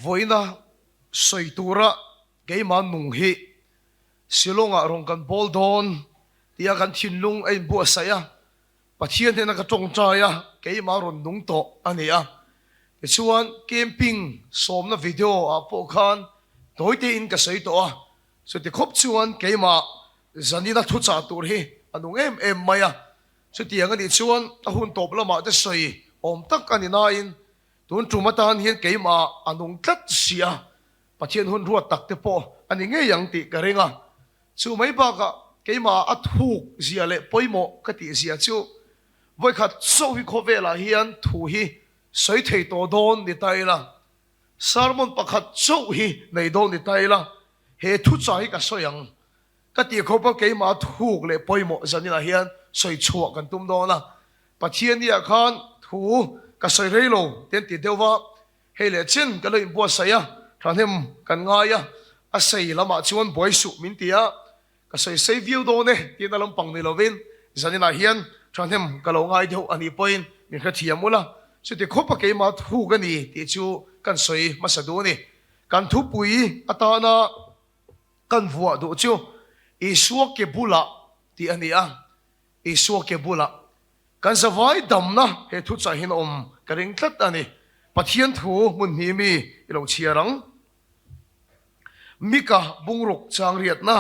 Vawiina sawi tura keimah nung hi Shillong-ah rawn kan bawl dawn tia kan thinlung a inbuatsaih a, Pathian hnena ka tawngtai a, keimah rawn nung tawh a ni a. Tichuan camping sawmna video ah pawh khan tawi tein ka sawi tawh a, chuti khawp chuan keimah zanina thuchah tur hi a nung em em mai a. Chutiang a nih chuan a hun tawp lamah te sawi awm tak a ni nain tun tum atan hian keimah a nung tlat si a, Pathian hun ruat tak te pawh a ni ngei ang tih ka ring a. Chu mai bakah keimah a thuk zia leh pawimawh ka tih zia chu vawikhat chauh hi khawvelah hian thu hi sawi thei tawh dawn ni ta ila, sermon pakhat chauh hi nei dawn ni ta ila, he thuchah hi ka sawi ang ka tih khawpa keimah a thuk leh pawimawh zaninah hian sawi chhuah kan tum dawn a. Pathianniah khan thu ka sawi rei lo te an ti deuh va, Hei leh chin ka lo inbuatsaih a, thahnem kan ngai a, a sei lamah chuan buai suh min ti a, ka sawi sei viau dawn e tiin a lampang ni lovin zaninah hian thahnem ka lo ngai deuh a nih pawhin min hrethiam ula, chuti khawpa keimah thuk a ni tih chu kan sawi hmasa duh a ni. Kan thupui atana kan vuah duh chu Isua ke bulah tih a ni a, Isua ke bulah Kan zavai damna he thuchah hian awm ka ring tlat a ni. Pathian thu hmun hnih mi i lo chhiar ang. Mika bungruk chang riatna,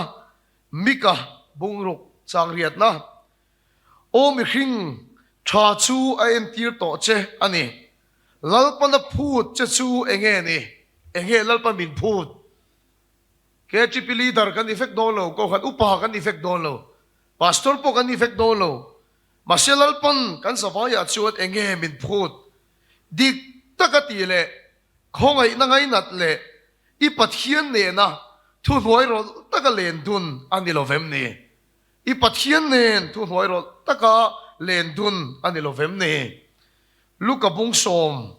Mika bungruk chang riatna. Aw mihring, tha chu a entir tawh che a ni. Lalpana phut che chu enge ni? Enge Lalpa min phut? KTP leader kan ni vek dawn lo, Kohhran upa kan ni vek dawn lo, Pastor pawh kan ni vek dawn lo. Mahse Lalpan kan zavaiah chuan enge min phut? Dik taka tih leh khawngaihna ngainat leh i Pathian nena thuhnuai rawlh taka len dun a ni lo vem ni? I Pathian nen thuhnuai rawlh taka len dun a ni lo vem ni? Luka bung sawm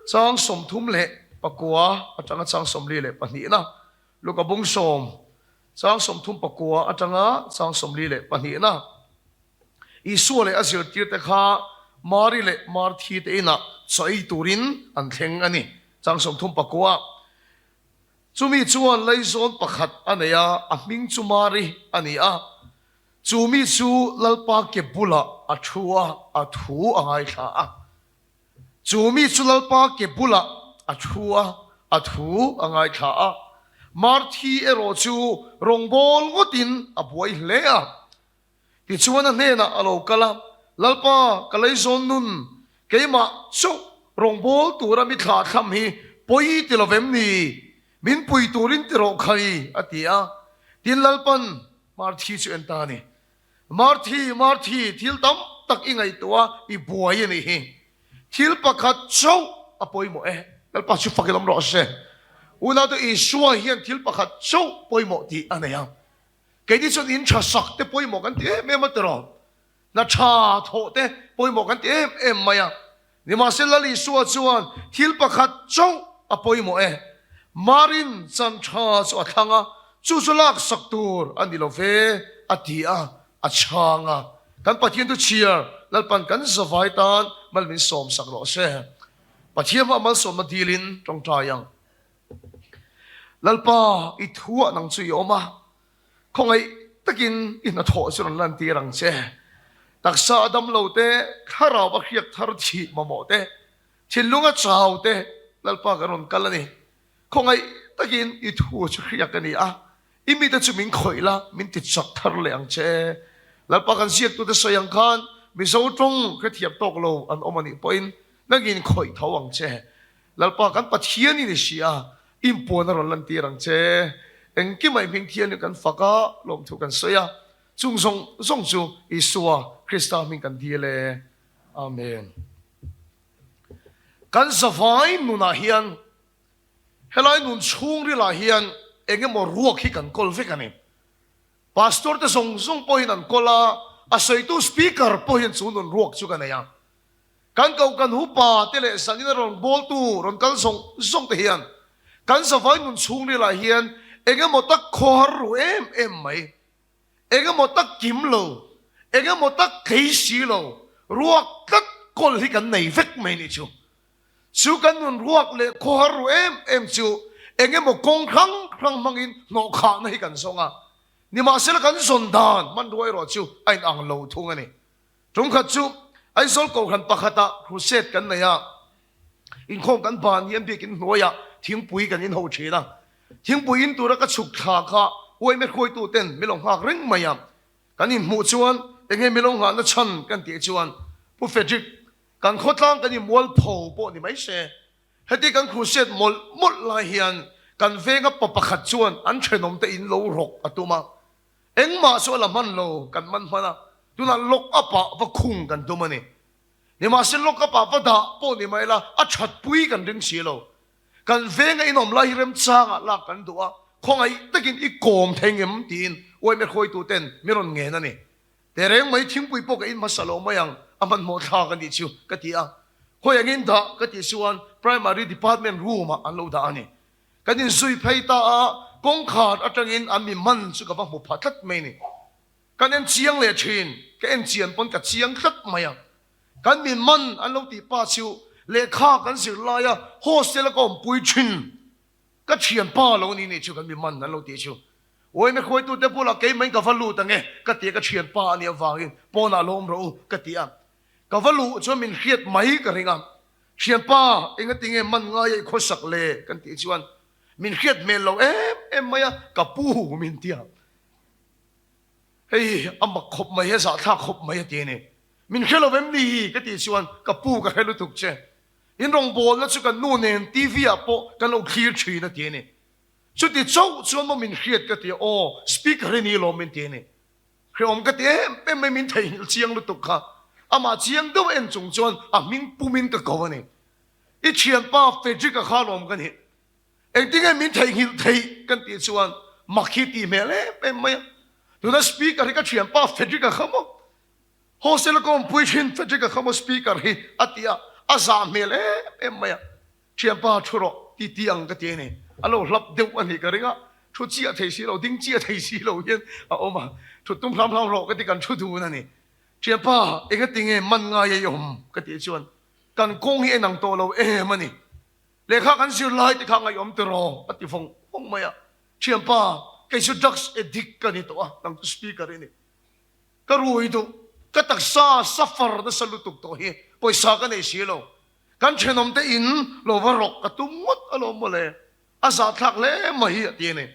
chang 34 atanga chang 42na Luka bung sawm Chang 39 atanga chang 42na Isua leh a zirtirte kha Mari leh Marthi te inah chaw ei turin an thleng a ni. Chang 39. Chumi chuan laizawn pakhat a nei a, a hming chu Mari a ni a. Chu mi chu Lalpa ke bulah a thu a, a thu a ngaithla a. Chu mi chu Lalpa ke bulah a thu a, a thu a ngaithla a. Marthi erawh chu rawngbâwl ngawtin a buai hle a. Tichuan a hnênah a lo kal a, Lalpa, ka leizawn nun, keimah chauh rawngbâwl tura mi thlah thlam hi pawi ti lo vem ni? Min pui turin ti rawh khai, a ti a. Tin, Lalpan Marthi chu en ta a ni. Marthi, Marthi, thil tam tak i ngaihtuah a, i buai a nih hi. Thil pakhat chauh a pawimawh e. Lalpa chu fak i lam rawh se. Unaute Isua hian thil pakhat chauh pawimawh tih a nei a. Keini chuan in tha sak te pawimawh kan ti em em a tiraw? Hna tha thawh te pawimawh kan ti em em mai a. Nimahsela Lal Isua chuan thil pakhat chauh a pawimawh e. Marin chan tha chu a thlang a, chu chu laksak tur a ni lo ve, a ti a, a chhang a. Kan Pathian thu chhiar Lalpan kan zavai tan mal min sawmsak rawh se. Pathian hma malsawmna dilin tawngtai ang. Lalpa, i thuah nang chu i awm a, Khawngaih takin i hnathawh chu rawn lantir ang che. Taksa a dam lo te, thlarau a hriak thar chih mamawh te, thinlung a chau te, Lalpa kan rawn kal a ni. Khawngaih takin i thu chu hriak a ni a, i mite chu min khawih la, min ti chak thar leh ang che. Lalpa kan ziaktute sawi ang khan Mizo tawng hrethiam tawk lo an awm a nih pawhin nangin khawih tho ang che. Lalpa kan Pathian i ni si a, inpuan a rawn lantir ang che. Engkimah i hming thian hi kan fak a, lawmthu kan sawi a, chung zawng zawng chu Isua Krista hming kan dil e. Amen. Kan zavai nunah hian, helai nun chhungrilah hian engemaw ruak hi kan kawl vek a ni. Pastor te zawng zawng pawhin an kawl a, a sawitu speaker pawhin chu nun ruak chu ka nei a. Kan koh kan hupa te leh zanina rawn bawltu rawn kal zawng zawng te hian kan zavai nun chhungrilah hian eng emaw tak khawhar ru em em mai, eng emaw tak kim lo, eng emaw tak thei si lo, ruak tlat kawl hi kan nei vek mai nih chu. Chu kan nun ruak leh khawhar ru em em chu eng emaw kawng hrang hrang hmangin hnawhkhahna hi kan zawng a. Nimahsela kan zawn dan hmanrua erawh chu a inang lo thung a ni. Tumkhat chu Aizawl Kohhran pakhatah crusade kan nei a, inkhawm kan ban hian biakin hnuaiah thingpui kan inho thin a. Thingpui in tura ka chhuk thla kha uaime hruaituten min lo nghak reng mai a. Kan inhmuh chuan enge min lo nghahna chhan kan tih chuan Pu Frederick, kan khawtlang kan inmualpho pawh ni mai se, heti kan crusade mawlh mawlh lai hian kan venga pa pakhat chuan an thenawmte in lo rawk a tum a. Engmah chu a la hman lo, kan man hman a, tunah lock up ah va khung kan tum a ni. Nimahse lock up ah va dah pawh ni mai la, a that pui kan ring si lo. Kan venga inawm lai hi remchangah lak kan duh a, khawngaih takin i kawm thei ngem tiin uaime hruaitu ten min rawn ngen a ni. Tehreng mai thingpui pawh ka in hmasa lo mai ang, a hmanhmawh thlak a nih chu ka ti a. Khawi angin dah ka tih chuan Primary Department room ah an lo dah a ni. Kan inzui phei ta a, kawngkhar atangin an mi man chu ka va hmu pha tlat mai ni. Kan en chiang leh thin, ka en chian pawn ka chiang tlat mai a. Kan mi man an lo tih pa chu lehkha kan zir laia hostel a ka awmpui thin, ka thianpa lo ni nih chu kan mi man an lo tih chu. Uaime khuaitute bulah keimah in ka va lut ang e ka ti a, ka thianpa a nih avangin pawnah lo awm rawh u ka ti a. Ka va luh chuan min hriat mai ka ring a. Thianpa, engati nge man ngai a i khawsak le? kan tih chuan min hriat hmel lo em em mai a, ka pu min ti a. Hei a mak khawp mai, a zahthlak khawp mai a ti a ni. Min hre lo em ni? ka tih chuan ka pu ka hre lutuk che. In rawngbawlna chu kan nu nen TV ah pawh kan lo thlir thin a ti a ni. Chuti chauh chuan maw min hriat ka ti a, aw speaker hi ni lawm min ti a ni. Hrehawm ka ti em em mai min theihnghilh chiang lutuk kha. Amah chiang deuh en chung chuan a hming pumin ka ko a ni. I thianpa Frederick-a kha lawm ka nih. Engtinge min theihnghilh theih kan tih chuan mak hi tih hmel em em mai a. Tuna speaker hi ka thianpa Frederick-a kha maw? Hostel-a ka awmpui thin Frederick-a kha maw speaker hi a ti a, a zah hmel em em mai a. Thianpa thu rawh ti ti ang ka ti a ni. A lo hlap deuh a nih ka ring a, thu chiah thei si lo, ding chiah thei si lo hian a awm a. Thut tum hlam hlam rawh ka ti kan thu dun a ni. Thianpa, engati nge man ngai a i awm? ka tih chuan, Kan kawng hi enang tawh lo em a ni. Lehkha kan zir lai te kha ngaihawm tiraw? a ti vawng vawng mai a. Thianpa, kei chu drugs addict ka ni tawh a, nang chu speaker i ni. Ka rui duh, ka taksa suffer nasa lutuk tawh hi pawisa ka nei si lo. Kan thenawm te in lo va rawk ka tum ngawt alawm mawle, a zahthlak hle mai hi a ti a ni.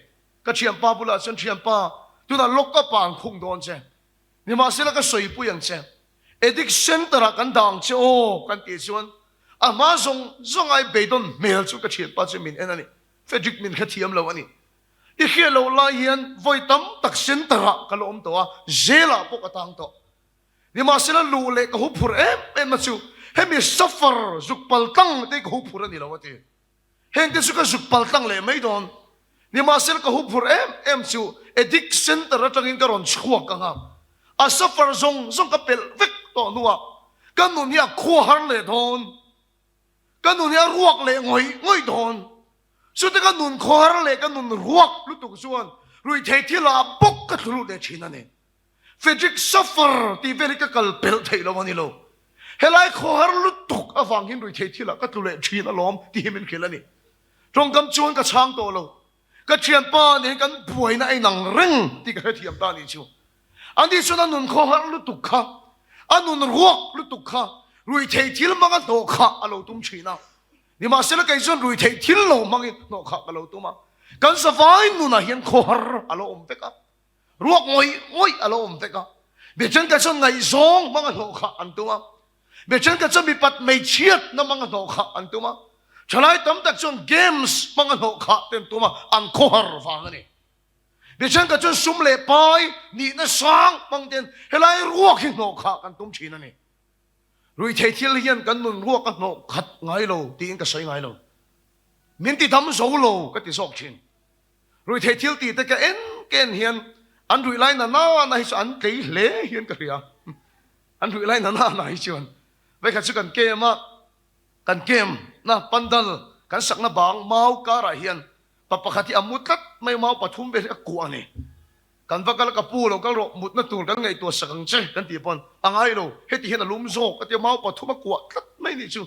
Ka thianpa bulah chuan, Thianpa, tunah lock up ah an khung dawn che. Nimahsela ka sawipui ang che. Addict center ah kan dah ang che aw kan tih chuan a hma zawng zawng ai beidawn hmel chu ka thianpa chu min en a ni. Frederick min hrethiam lo a ni. I hriat loh lai hian vawi tam tak center ah ka la awm tawh a, jail ah pawh ka tang tawh. Nimahsela luh leh ka huphur em em a chu hemi suffer zuk pal tlang te hi ka huphur a ni lo a ti. Heng te chu ka zuk pal tlang leh mai dawn. Nimahsela ka huphur em em chu addict center atangin ka rawn chhuak ang a, a suffer zawng zawng ka pelh vek tawh hnuah ka nun hi a khua har leh dawn. Ka nun hi a ruak leh ngawih ngawih dawn. Chute ka nun khawhar leh ka nun ruak lutuk chuan ruihtheih thil ah bawk ka thlu lut leh thin a ni. Frederick Suffer tih vel hi ka kal pelh theih lo a ni lo. Helai khawhar lutuk avang hian ruihtheih thil ah ka tlu leh thin alawm tih hi min hrilh a ni. Tawngkam chuan ka chhang tawh lo. Ka thianpa nen kan buaina a inang reng tih ka hrethiam ta a nih chu. Ani chuan a nun khawhar lutuk kha, a nun ruak lutuk kha ruihtheih thil hmanga hnawh khah a lo tum thin a. Nimahsela kei chuan ruihtheih thil lo hmangin hnawh khah ka lo tum a. Kan zavai nunah hian khawhar a lo awm vek a. Ruak ngawih ngawih a lo awm vek a. Mi thenkhat chuan ngaihzawng hmanga hnawh khah an tum a. Mi thenkhat chuan mipat hmeichhiatna hmanga hnawh khah an tum a. Thalai tam tak chuan games hmanga hnawh khah te an tum a, an khawhar vang a ni. Mi thenkhat chuan sum leh pai nihna sang hmang ten helai ruak hi hnawh khah kan tum thin a ni. Ruihtheih thil hian kan nun ruak a hnawh khat ngai lo tiin ka sawi ngai lo. Min ti dam zo lo ka ti zawk thin. Ruihtheih thil tih te ka en ka en hian an ruih lai na na na hi chu an tlei hle hian ka hria. An ruih lai na na na hi chuan vekhat chu kan kem a, kan kem na pandal kan sakna bang mau karah hian pa pakhat hi a mu tlat mai mau pathum vel hi a kuah a ni. Kan va kal a ka pu lo kal rawh mutna tur kan ngaihtuah sak ang che kan tih pawn a ngai lo heti hian a lum zawk a tia mau pathum a kuah tlat mai nih chu.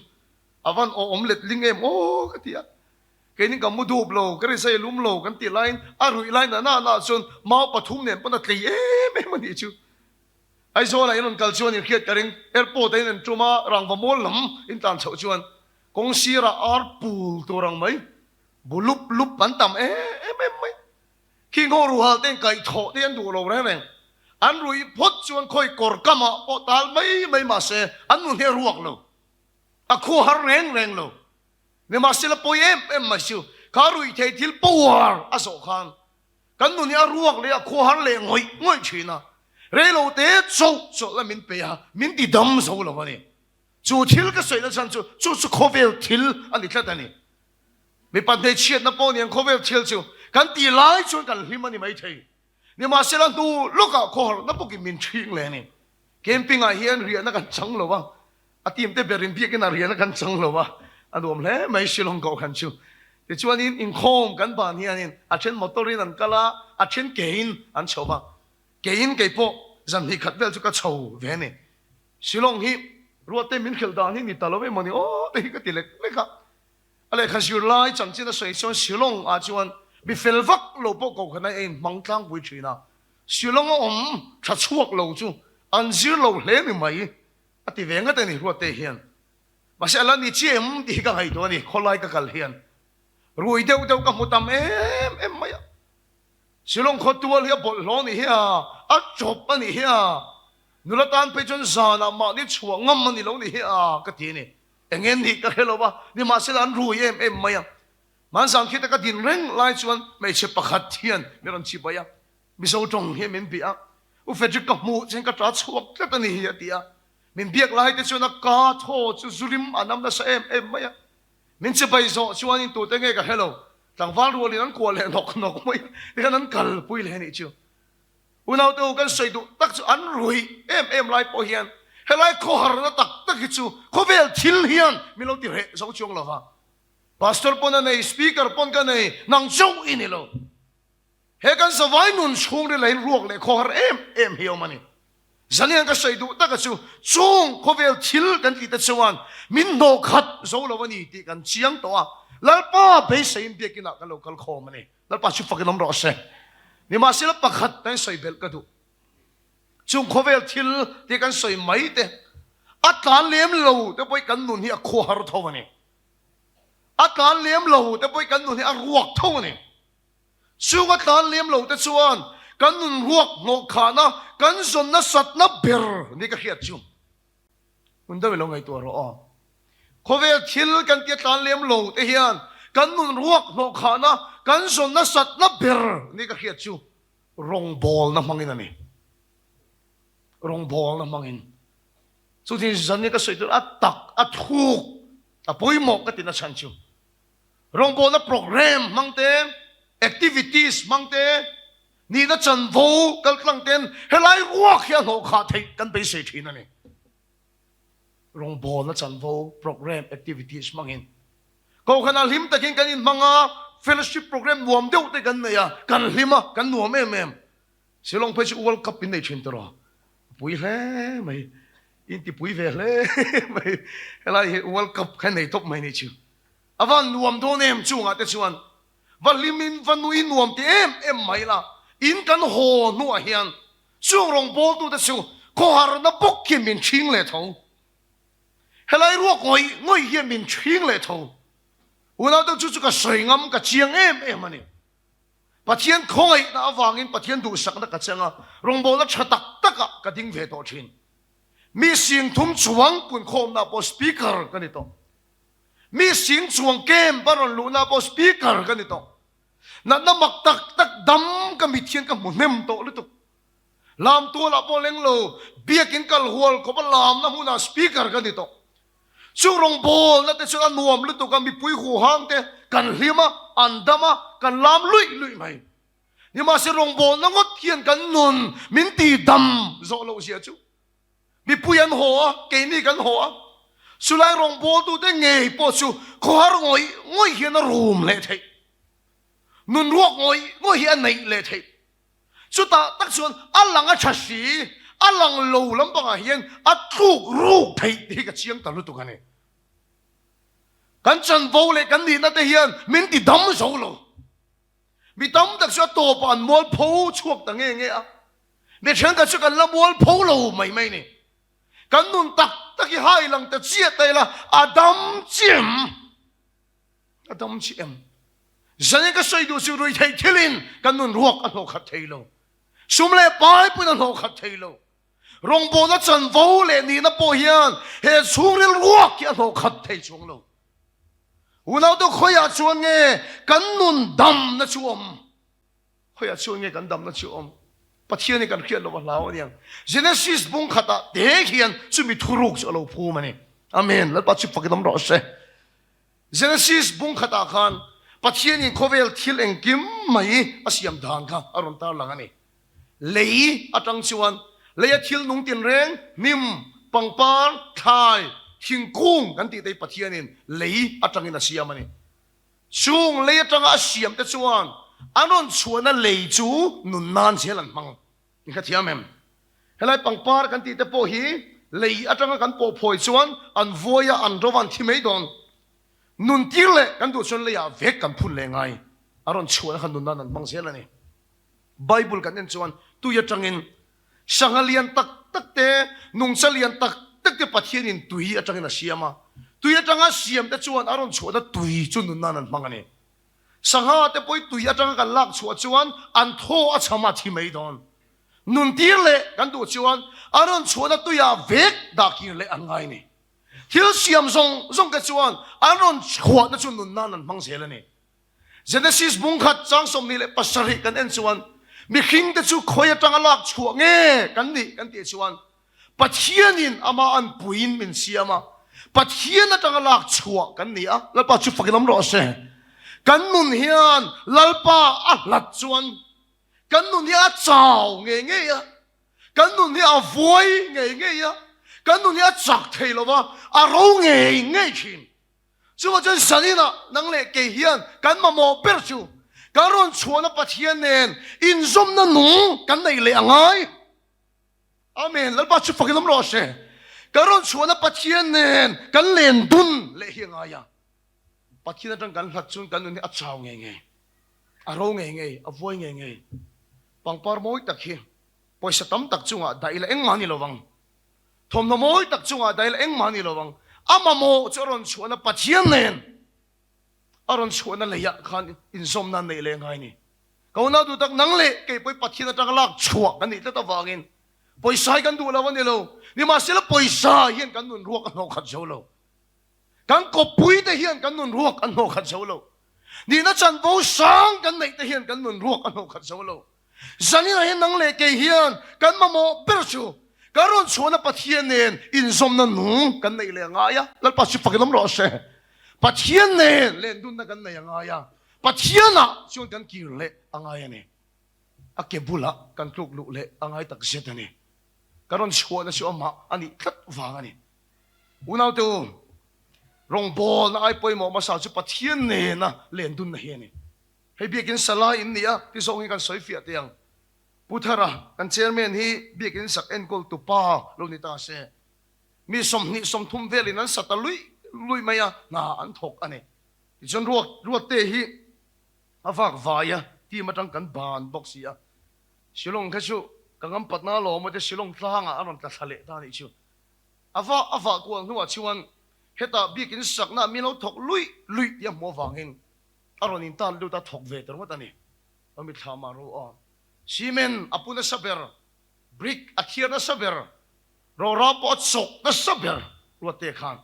A van awm letling em aw ka ti a. Keini ka mu dup lo, ka rizai lum lo kan tih laiin a ruih lai na na na chuan mau pathum nen pawn a tlei em em a nih chu. Aizawlah in rawn kal chuan in hriat ka ring, airport ah in an tum a, rangva mual lam in tlan chhoh chuan kawng sirah ar pul tur ang mai, bu lup lup an tam em em mai. Khi ngho ruhal te in kaih thawh te an duh lo reng reng. An ruih phawt chuan khawi kawr kamah pawh tal mai mai mahse an nun hi a ruak lo, a khu har reng reng lo. Nimahsela pawi em em mai chu kha ruih thei thil power a zawh khan kan nun hi a ruak leh a khuahar leh ngawih ngawih thin a, reilo te chauh chawlh a min pe a, min ti dam zo lo a ni. Chu thil ka sawi na chhan chu chu chu khawvel thil a ni tlat a ni. Mipa hmeichhiatna pawh niang khawvel thil chu kan tih lai chuan kan hlim a ni maithei. Nimahsela hnu lawkah khawharna bawkin min ṭhing leh a ni. Camping ah hian riahna kan chang lo a, a team te berin biakin ah riahna kan chang lo a, a nuam hle mai Shillong Kohhran chu. Tichuanin inkhawm kan ban hianin a then motor in an kal a, a then kein an chho va. Kein kei pawh zan hnih khat vel chu ka chho ve a ni. Shillong hi ruatte min hrilh dan hi ni ta lo emaw ni aw te hi ka ti lek lek a. A lehkha zirlai chanchin a sawi chuan Shillong ah chuan mi fel vak lo pawh Kohhran a inhmang tlangpui thin a, Shillong a awm tha chhuak lo chu an zir lo hle ni mai a ti ve ngat a ni Ruatte hian. Mahse a la ni chiah em tih hi ka ngaihtuah a ni, khawlai ka kal hian rui deuh deuh ka hmu tam em em mai a. Shillong khaw tual hi a bawlhhlawh a nih hi a, a chawp a nih hi a, nula tan phei chuan zanah mahni chhuah ngam a ni lo nih hi a ka ti a ni. Eng nge nih ka hre lo va, nimahsela an rui em em mai a. Hmanzan khi te ka din reng lai chuan hmeichhe pakhat hian min rawn chibai a, Mizo tawng hian min bia a, U Frederick ka hmuh chuan ka ta chhuak tlat a ni hi a ti a. Min biak lai te chuan a ka thaw chu zurim a nam nasa em em mai a. Min chibai zawh chuanin tute nge ka hre lo, tlangval rualin an kuah leh nawk nawk mai a, tikhan an kalpui leh a nih chu. Unaute u kan sawi duh tak chu an ruih em em lai pawh hian helai khawharna tak tak hi chu khawvel thil hian min lo ti reh zo chuang lo va. Pastor pawn a nei, Speaker pawn ka nei, nang chauh i ni lo. He kan zavai nun chhungril ah hin ruak leh khawhar em em hi a awm a ni. Zanian ka sawi duh taka chu chung khawvel thil kan tih te chuan min hnawh khat zo lo a ni tih kan chiang tawh a, Lalpa beiseiin biakinah kan lo kal khawm a ni. Lalpa chu fakin awm rawh se. Nimahsela pakhat kan sawi belh ka duh. Chung khawvel thil te kan sawi mai te, a tlan lem lo te pawh kan nun hi a khuahar tho a ni. A tlan lem lo te pawh kan nun hi a ruak tho a ni. Chung a tlan lem lo te chuan kan nun ruak hnawhkhahna, kan zawn nasatna ber ni ka hriat chu. Hun deuh i lo ngaihtuah rawh aw. Khawvel thil kan tia tlan lem lo te hian kan nun ruak hnawhkhahna, kan zawn nasatna ber ni ka hriat chu rawngbawlna hmangin a ni. Rawngbawlna hmangin. Chutin zan hi ka sawi tur a tak, a thuk, a pawimawh ka ti nachhan chu. Rawngbawlna program hmang te, activities hmang te, nihna chanvo kaltlang ten helai ruak hi a hnawhkhah theih kan beisei thin a ni. Rawngbawlna chanvo, program, activities hmangin Kohhranah hlim takin kan inhmang a, fellowship program nuam deuh te kan nei a, kan hlim a, kan nuam em em. Shillong phei chu World Cup in nei thin tawh a, a pui hle mai, in ti pui ve hle mai, helai hi World Cup kha nei tawp mai ni chu. A van nuam dawn em chungah te chuan va hlim in va nui nuam ti em em mai la, in kan haw hnuah hian chung rawngbawltute chu khawharna bawk hian min ṭhing leh tho. Helai ruak ngawih ngawih hian min ṭhing leh tho. Unaute chu chu ka sawi ngam ka chiang em em a ni. Pathian khawngaihna avangin Pathian duhsakna ka cheng a, rawngbawlna ṭha tak takah ka ding ve tawh ṭhin. Mi singthum chuang punkhawmna pawh speaker ka ni tawh. Mi sing chuang camp a rawn luhna pawh speaker ka ni tawh. Natna mak tak tak dam ka mit hian ka hmu hnem tawh lutuk. Lam tualah pawh leng lo, biakin kal hual khawp a lamna hmunah speaker ka ni tawh. Chung rawngbawlna te chuan a nuam lutuk a, mipui huhang te kan hlim a, an dam a, kan lam luih luih mai. Nimahse rawngbawlna ngawt hian kan nun min ti dam zawh loh zia chu. Mipui an haw a, keini kan haw a. Chulai rawngbawltute ngei pawh chu khawhar ngawih ngawih hian a rum leh theih. Nun ruak ngawih ngawih hi a neih leh theih. Chutah tak chuan a lang a tha si, a lang lo lampangah hian a tluk ruk theih tih hi ka chiang ta lutuk a ni. Kan chanvo leh kan nihna te hian min ti dam zo lo. Mi tam tak chu a tawpah an mualpho chhuak ta nge nge a. Mi thenkhat chu kan la mualpho lo mai mai ni. Kan nun tak tak hi hai lang ta chiah ta ila a dam chiah em? A dam chiah em? Zanin ka sawi duh chu ruihtheih thilin kan nun ruak a hnawh khat thei lo. Sum leh pai pawhin a hnawh khat thei lo. Rawngbawlna chanvo leh nihna pawh hian he chhungril ruak hi a hnawh khat thei chuang lo. Unaute khawiah chuan nge kan nun damna chu awm? Khawiah chuan nge kan damna chu awm? Pathian hi kan hriat lo a hlau aniang. Genesis bung khatah te hian chumi thuruk chu a lo phum a ni. Amen. Lalpa chu fakin awm rawh se. Genesis bung khatah khan Pathianin khawvel thil engkim mai a siam dan kha a rawn tarlang a ni. Lei atang chuan leia thil nung tinreng, hnim, pangpar, thlai, thingkung kan tih te hi Pathianin lei atangin a siam a ni. Chung lei atanga a siam te chuan an rawn chhuahna lei chu nun nan zel an hmang. In kha thiam em? Helai pangpar kan tih te pawh hi lei atanga kan pawh phawi chuan an vuai a, an ro a, an thi mai dawn. Nun tir leh kan duh chuan leiah vek kan phun leh ngai. A rawn chhuahna kha nun nan an hmang zel a ni. Bible kan en chuan tui atangin sangha lian tak tak te, nungcha lian tak tak te Pathianin tui atangin a siam a. Tui atanga siam te chuan a rawn chhuahna tui chu nun nan an hmang a ni. Sangha te pawh tui atanga kan lak chhuah chuan an thaw a chham a thi mai dawn. Nun tir leh kan duh chuan a rawn chhuahna tuiah vek dah kir leh an ngai a ni. Thil siam zawng zawng te chuan an rawn chhuahna chu nun nan an hmang zel a ni. Genesis bung khat chang 27 kan en chuan mihringte chu khawi atanga lak chhuah nge kan nih kan tih chuan Pathianin ama an puiin min siam a, Pathian atanga lak chhuah kan ni a, Lalpa chu fakin awm rawh se. Kan nun hian Lalpa a hlat chuan kan nun hi a chau ngei ngei a, kan nun hi a vuai ngei ngei a, kan nun hi a chak thei lo va, a ro ngei ngei thin. Chuvang chuan zaninah nang leh kei hian kan mamawh ber chu kan rawn chhuahna Pathian nen inzawmna nung kan neih leh a ngai. Amen. Lalpa chu fakin awm rawh se. Kan rawn chhuahna Pathian nen kan len dun leh hi a ngai a. Pathian atang kan hlat chuan kan nun hi a chau ngei ngei, a ro ngei ngei, a vuai ngei ngei. Pangpar mawi tak hi pawisa tam tak chungah dah ila engmah a ni lovang. Thawmhnaw mawi tak chungah dail engmah a ni lo ang. A mamawh chu a rawn chhuahna Pathian nen a rawn chhuahna leiah khan inzawmna an neih leh ngai a ni. Ka unau duh tak nang leh kei pawhin Pathian atanga lak chhuah kan nih tlat avangin pawisa hi kan duh lo a ni lo. Nimahsela pawisa hian kan nun ruak a hnawh khat zo lo. Kan kawppui te hian kan nun ruak an hnawh khat zo lo. Nihna chanvo sang kan neih te hian kan nun ruak a hnawh khat zo lo. Zaninah hian nang leh kei hian kan mamawh ber chu kan rawn chhuahna Pathian nen inzawmna nung kan neih leh a ngai a, Lalpa chu fakin awm rawh se. Pathian nen lendunna kan nei a ngai a, Pathianah chuan kan kir leh a ngai a ni. A ke bulah kan tluk luh leh a ngai tak zet a ni. Kan rawn chhuahna chu amah a nih tlat vang a ni. Unaute u, rawngbawlna ai pawimawh hmasa chu Pathian nena lendunna hi a ni. Hei biakin Salai in nia ti zawng hi kan sawi fiah teh ang. Pu Thara, kan chairman hi biakin sak enkawl tu pa lo ni ta se. Mi 20 30 velin an sa ta luih luih mai a, hna an thawk a ni. Tichuan ruak Ruatte hi a vak vai a, team atang kan ban bawk si a. Shillong kha chu ka ngam patna alawm aw te Shillong tlangah a rawn tla thla leh ta a nih chu. A va a vah kual hnuah chuan hetah biakin sakna min lo thawk luih luih tih a hmuh avangin A rawn intan lut a thawk ve ta ringawt a ni. A mitthla mah ro a. Cement a pu nasa ber, brick a thiar nasa ber, rora pawh a chawk nasa ber Ruatte khan.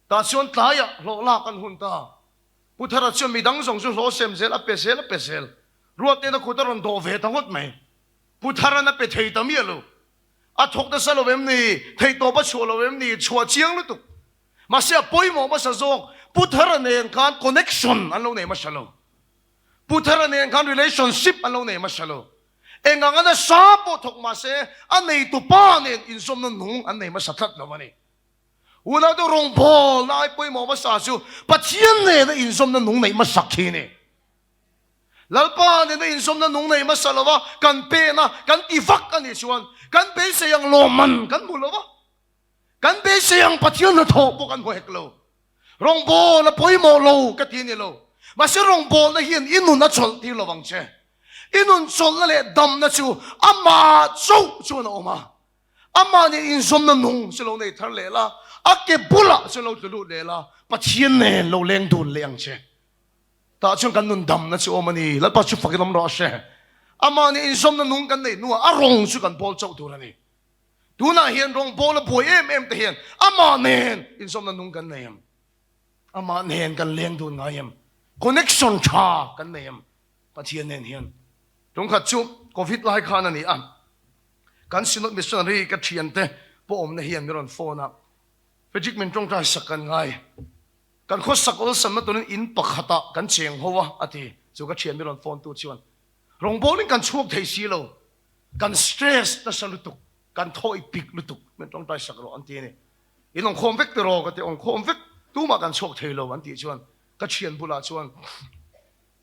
Tah chuan tlaiah hlawh lak an hun ta. Pu Thara chuan midang zawng chu hlawh sem zel a pe zel a pe zel. Ruatte'n a kut a rawn dawh ve ta ngawt mai. Pu Thara'n a pe thei ta miah lo. A thawk nasa lo em ni? Theihtawp a chhuah lo em ni? Chhuah chiang lutuk. Mahse a pawimawh hmasa zawk Pu Thara nen khan connection an lo nei hmasa lo. Pu Thara nen khan relationship an lo nei hmasa lo. Eng anga nasa pawh thawk mahse a neitu pa nen inzawmna nung an nei hmasa tlat lo a ni. Unaute rawngbawlna ai pawimawh hmasa chu Pathian nena inzawmna nung neih hmasak hi a ni. Lalpa nena inzawmna nung nei hmasa lo a kan pena kan ti vak a nih chuan kan beisei ang lawmman kan hmu lo a. Kan beisei ang Pathian hnathawh pawh kan hmu hek lo. Rawngbâwl a pawimawh lo ka ti a ni lo. Mahse rawngbâwlna hian i nun a chawlh tir lo vang che. I nun chawlhna leh damna chu amah chauh chuan a awm a. Amah nen inzawmna nung chu lo nei thar leh la, a ke bulah chu lo tlu lut leh la, Pathian nen lo leng dun leh ang che. Tah chuan kan nun damna chu awm a ni. Lalpa chu fakin awm rawh se. Amah nen inzawmna nung kan neih hnuah a rawng chu kan bawl chauh tur a ni. Tunah hian rawngbawl a buai em em te hian amah nen inzawmna nung kan nei em? Amah nen kan leng dun ngai em? Connection tha kan nei em? Pathian nen hian. Tungkhat chu Covid lai khan a ni a, kan Synod Missionary ka thiante pawh awmna hian min rawn phone a, Frederick min tawngtai sak kan ngai. Kan khawsak awlsamna turin in pakhatah kan cheng ho a, a ti. Chu ka thian min rawn phone tu chuan rawngbawlin kan chhuak thei si lo. Kan stress nasa lutuk, kan thawi pik lutuk, min tawngtai sak rawh an ti a ni. In awngkhawm vek tiraw ka ti, awngkhawm vek, tumah kan chhuak thei lo an tih chuan ka thian bulah chuan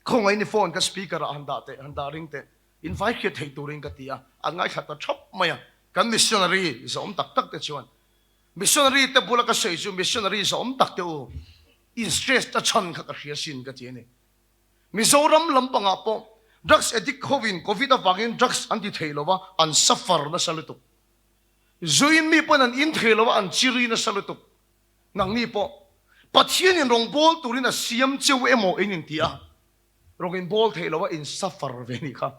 khawngaih ni phone ka speaker ah han dah teh, han dah ring teh, in vai hriat theih turin ka ti a, an ngaithla ta thap mai a, kan missionary zawm tak tak te chuan missionary te bula ka sawi chu missionary zawm tak te u, in stress ta chhan kha ka hria sin ka ti a ni. Mizoram lampangah pawh drugs addict hovin covid avangin drugs an ti thei lo a, an suffer nasa lutuk. Zuin mi pawn an in thei lo a, an chiri nasa lutuk. Nangni pawh Pathianin rawngbawl turin a siam cheu emaw in inti a, rawng in bawl thei lo a, in suffer ve nih kha.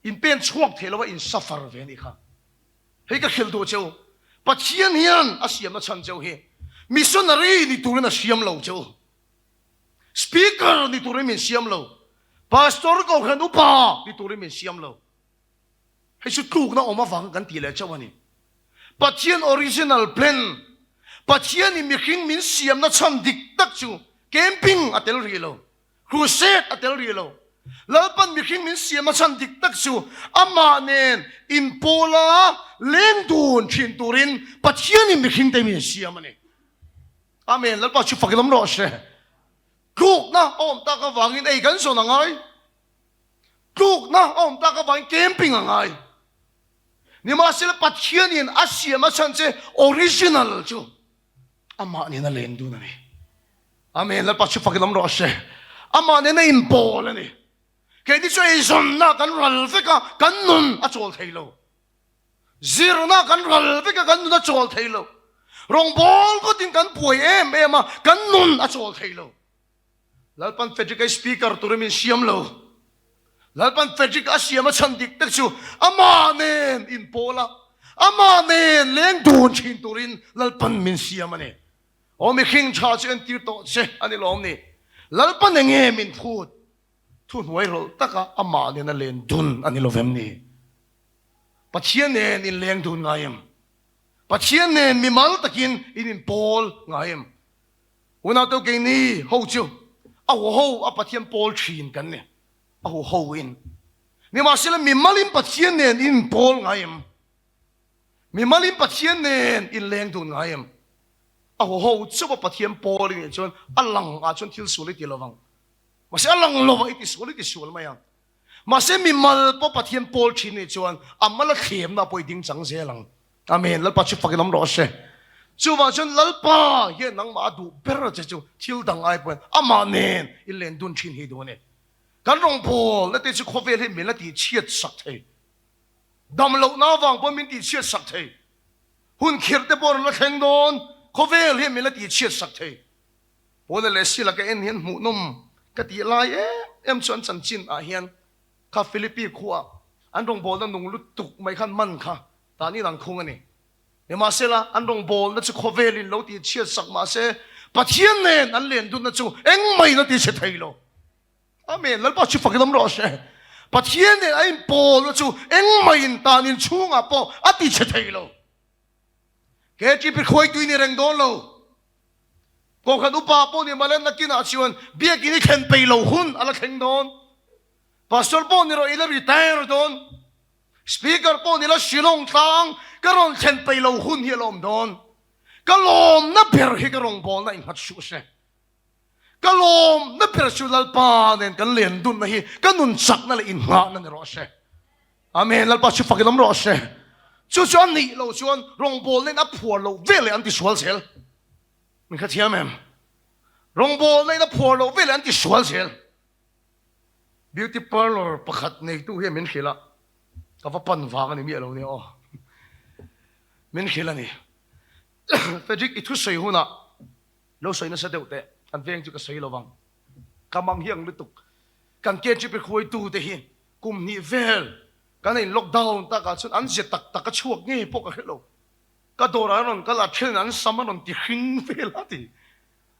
In pen chhuak thei lo a, in suffer ve nih kha. Hei ka hrilh duh cheu, Pathian hian a siamna chhan cheu hi missionary ni turin a siam lo cheu. Speaker ni turin min siam lo, Pastor Kohhran Upa ni turin min siam lo. Hei chu tlukna awm avang kan ti leh chauh a ni. Pathian original plan, Pathianin mihring min siamna chhan dik tak chu camping a tel rih lo, crusade a tel rih lo. Lalpan mihring min siamna chhan dik tak chu amah nen inpawla leng dun thin turin Pathianin mihringte min siam a ni. Amen, Lalpa chu fakin awm rawh se. Tlukna a awm tak avangin ei kan zawn a ngai. Tlukna a awm tak avangin camping a ngai. Nimahsela Pathianin a siam a chhan che original chu amah nena leng dun a ni. Amen, Lalpa chu fakin awm rawh se. Amah nena inpawl a ni. Keini chu eizawnna kan ral vek a, kan nun a chawl thei lo. Zirna kan ral vek a, kan nun a chawl thei lo. Rawngbâwl kawtin kan buai em em a, kan nun a chawl thei lo. Lalpan Frederick a speaker turin min siam lo. Lalpan Frederick a siam a chhan dik tak chu amah nen inpawl a, amah nen leng dun thin turin Lalpan min siam a ni. Aw mihring tha chu entir tawh che a ni lawm ni. Lalpan enge min phut? Thuhnuai rawlh taka amah nena len dun a ni lovem ni? Pathian nen in leng dun ngai em? Pathian nen mimal takin in inpawl ngai em? Unau keini ho chu a huho a Pathian pawl thin kan ni, a huho in. Nimahsela mimalin Pathian nen in inpawl ngai em? Mimalin Pathian nen in leng dun ngai em? A huho chauh a Pathian pawl i nih chuan a lang ah chuan thil sual i ti lovang. Mahse a lang lovah i ti sual i ti sual mai ang. Mahse mimal pawh Pathian pawl thin nih chuan a mal a thlemna pawh i ding chang zel ang. Amen. Lalpa chu fakin awm rawh se. Chuvang chuan Lalpa hian nangmah a duh ber che chu thil dang ai pawhin amah nen i len dun thin hi duh a ni. Kan rawngbawlna te chu khawvel hi min la tihchhiat sak thei. Dam lohna avang pawhin min tihchhiat sak thei. Hun khirh te pawh a rawn la thleng dawn. Khawvel hian min la tihchhiat sak thei. Paula leh Sila ka en hian hmuhnawm ka tih lai em em chu an chanchin ah hian kha Philippi khua an rawngbawlna nung lutuk mai khan man kha tan in an khung a ni. Nimahsela an rawngbawlna chu khawvelin lo tih chhiat sak mahse Pathian nen an len dunna chu engmah in a ti chhe thei lo. Amen. Lalpa chu fakin awm rawh se. Pathian nen a inpawlna chu engmah in tan in chhungah pawh a ti chhe thei lo. KTP khuaitui ni reng dawn lo. Kohhran upa pawh ni mah le nakinah chuan biakin i thlen peih lo hun a la thleng dawn. Pastor pawh ni rawh i la retire dawn. Speaker pawh ni la Shillong tlang ka rawn thlen peih lo hun hi a la awm dawn. Ka lawmna ber hi ka rawngbawlna innghat suh se. Ka lawmna ber chu Lalpa nen kan len dunna hi ka nun chakna leh innghahna ni rawh se. Amen. Lalpa chu fakin awm rawh se. Chu chu a nih loh chuan rawngbawlna in a phuar loh vel leh an tisual zel. Min hrethiam em? Rawngbawlna in a phuar loh veleh an ti sual zel. Beauty parlour pakhat neitu hian min hrilh a, ka va pan vang a ni miah lo nia aw. Min hrilh a ni. Frederick i thusawi hunah lo sawi nasa deuh teh, kan veng chu ka sawi lo vang. Ka mang hiang lutuk. Kan KGP hruaitu te hi kum hnih vel kan in lockdown takah chuan an zia tak tak a chhuak nge pawh ka hre lo. Ka dawrah an rawn kal a, then an sam a rawn ti hring vel a ti.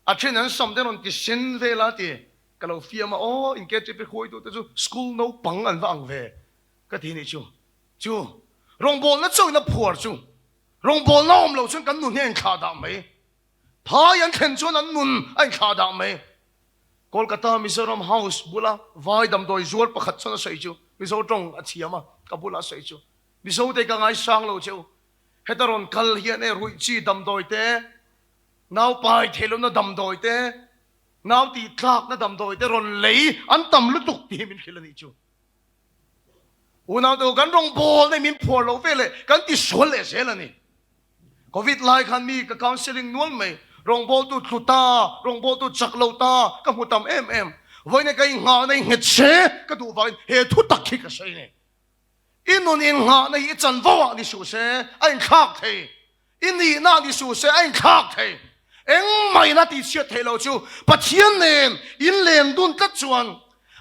A then an sam te rawn ti sen vel a ti. Ka lo fiam a, aw in KTP hruaitu te chu school naupang an va ang ve ka ti nih chu. Chu rawngbawlna chauhin a phuar chu rawngbawlna awm loh chuan kan nun hi a inthlah dah mai. Phai an thlen chuan an nun a inthlah dah mai. Kolkata Mizoram House bula vai damdawi zuar pakhat chuan a sawi chu Mizo tawng a thiam a, ka bula a sawi chu Mizo te ka ngaisang lo cheu. Heta rawn kal hian e ruih chi damdawi te, nau pai theih lohna damdawi te, nau tih tlakna damdawi te rawn lei an tam lutuk tih hi min hrilh a nih chu. Unau te u kan rawngbawlna hi min phuar loh ve leh kan ti sual leh zel a ni. Covid lai khan mi ka counselling nual mai, rawngbawltu tlu ta, rawngbawltu chak lo ta ka hmu tam em em. Vawiin ka inghahna hi nghet se ka duh vangin he thu tak hi ka sawi a ni. I nun inghahna hi i chanvo ah ni suh se, a inthlak thei. I nihna ah ni suh se, a inthlak thei. Engmah in a tihchhiat theih loh chu Pathian nen in leng dun tlat chuan,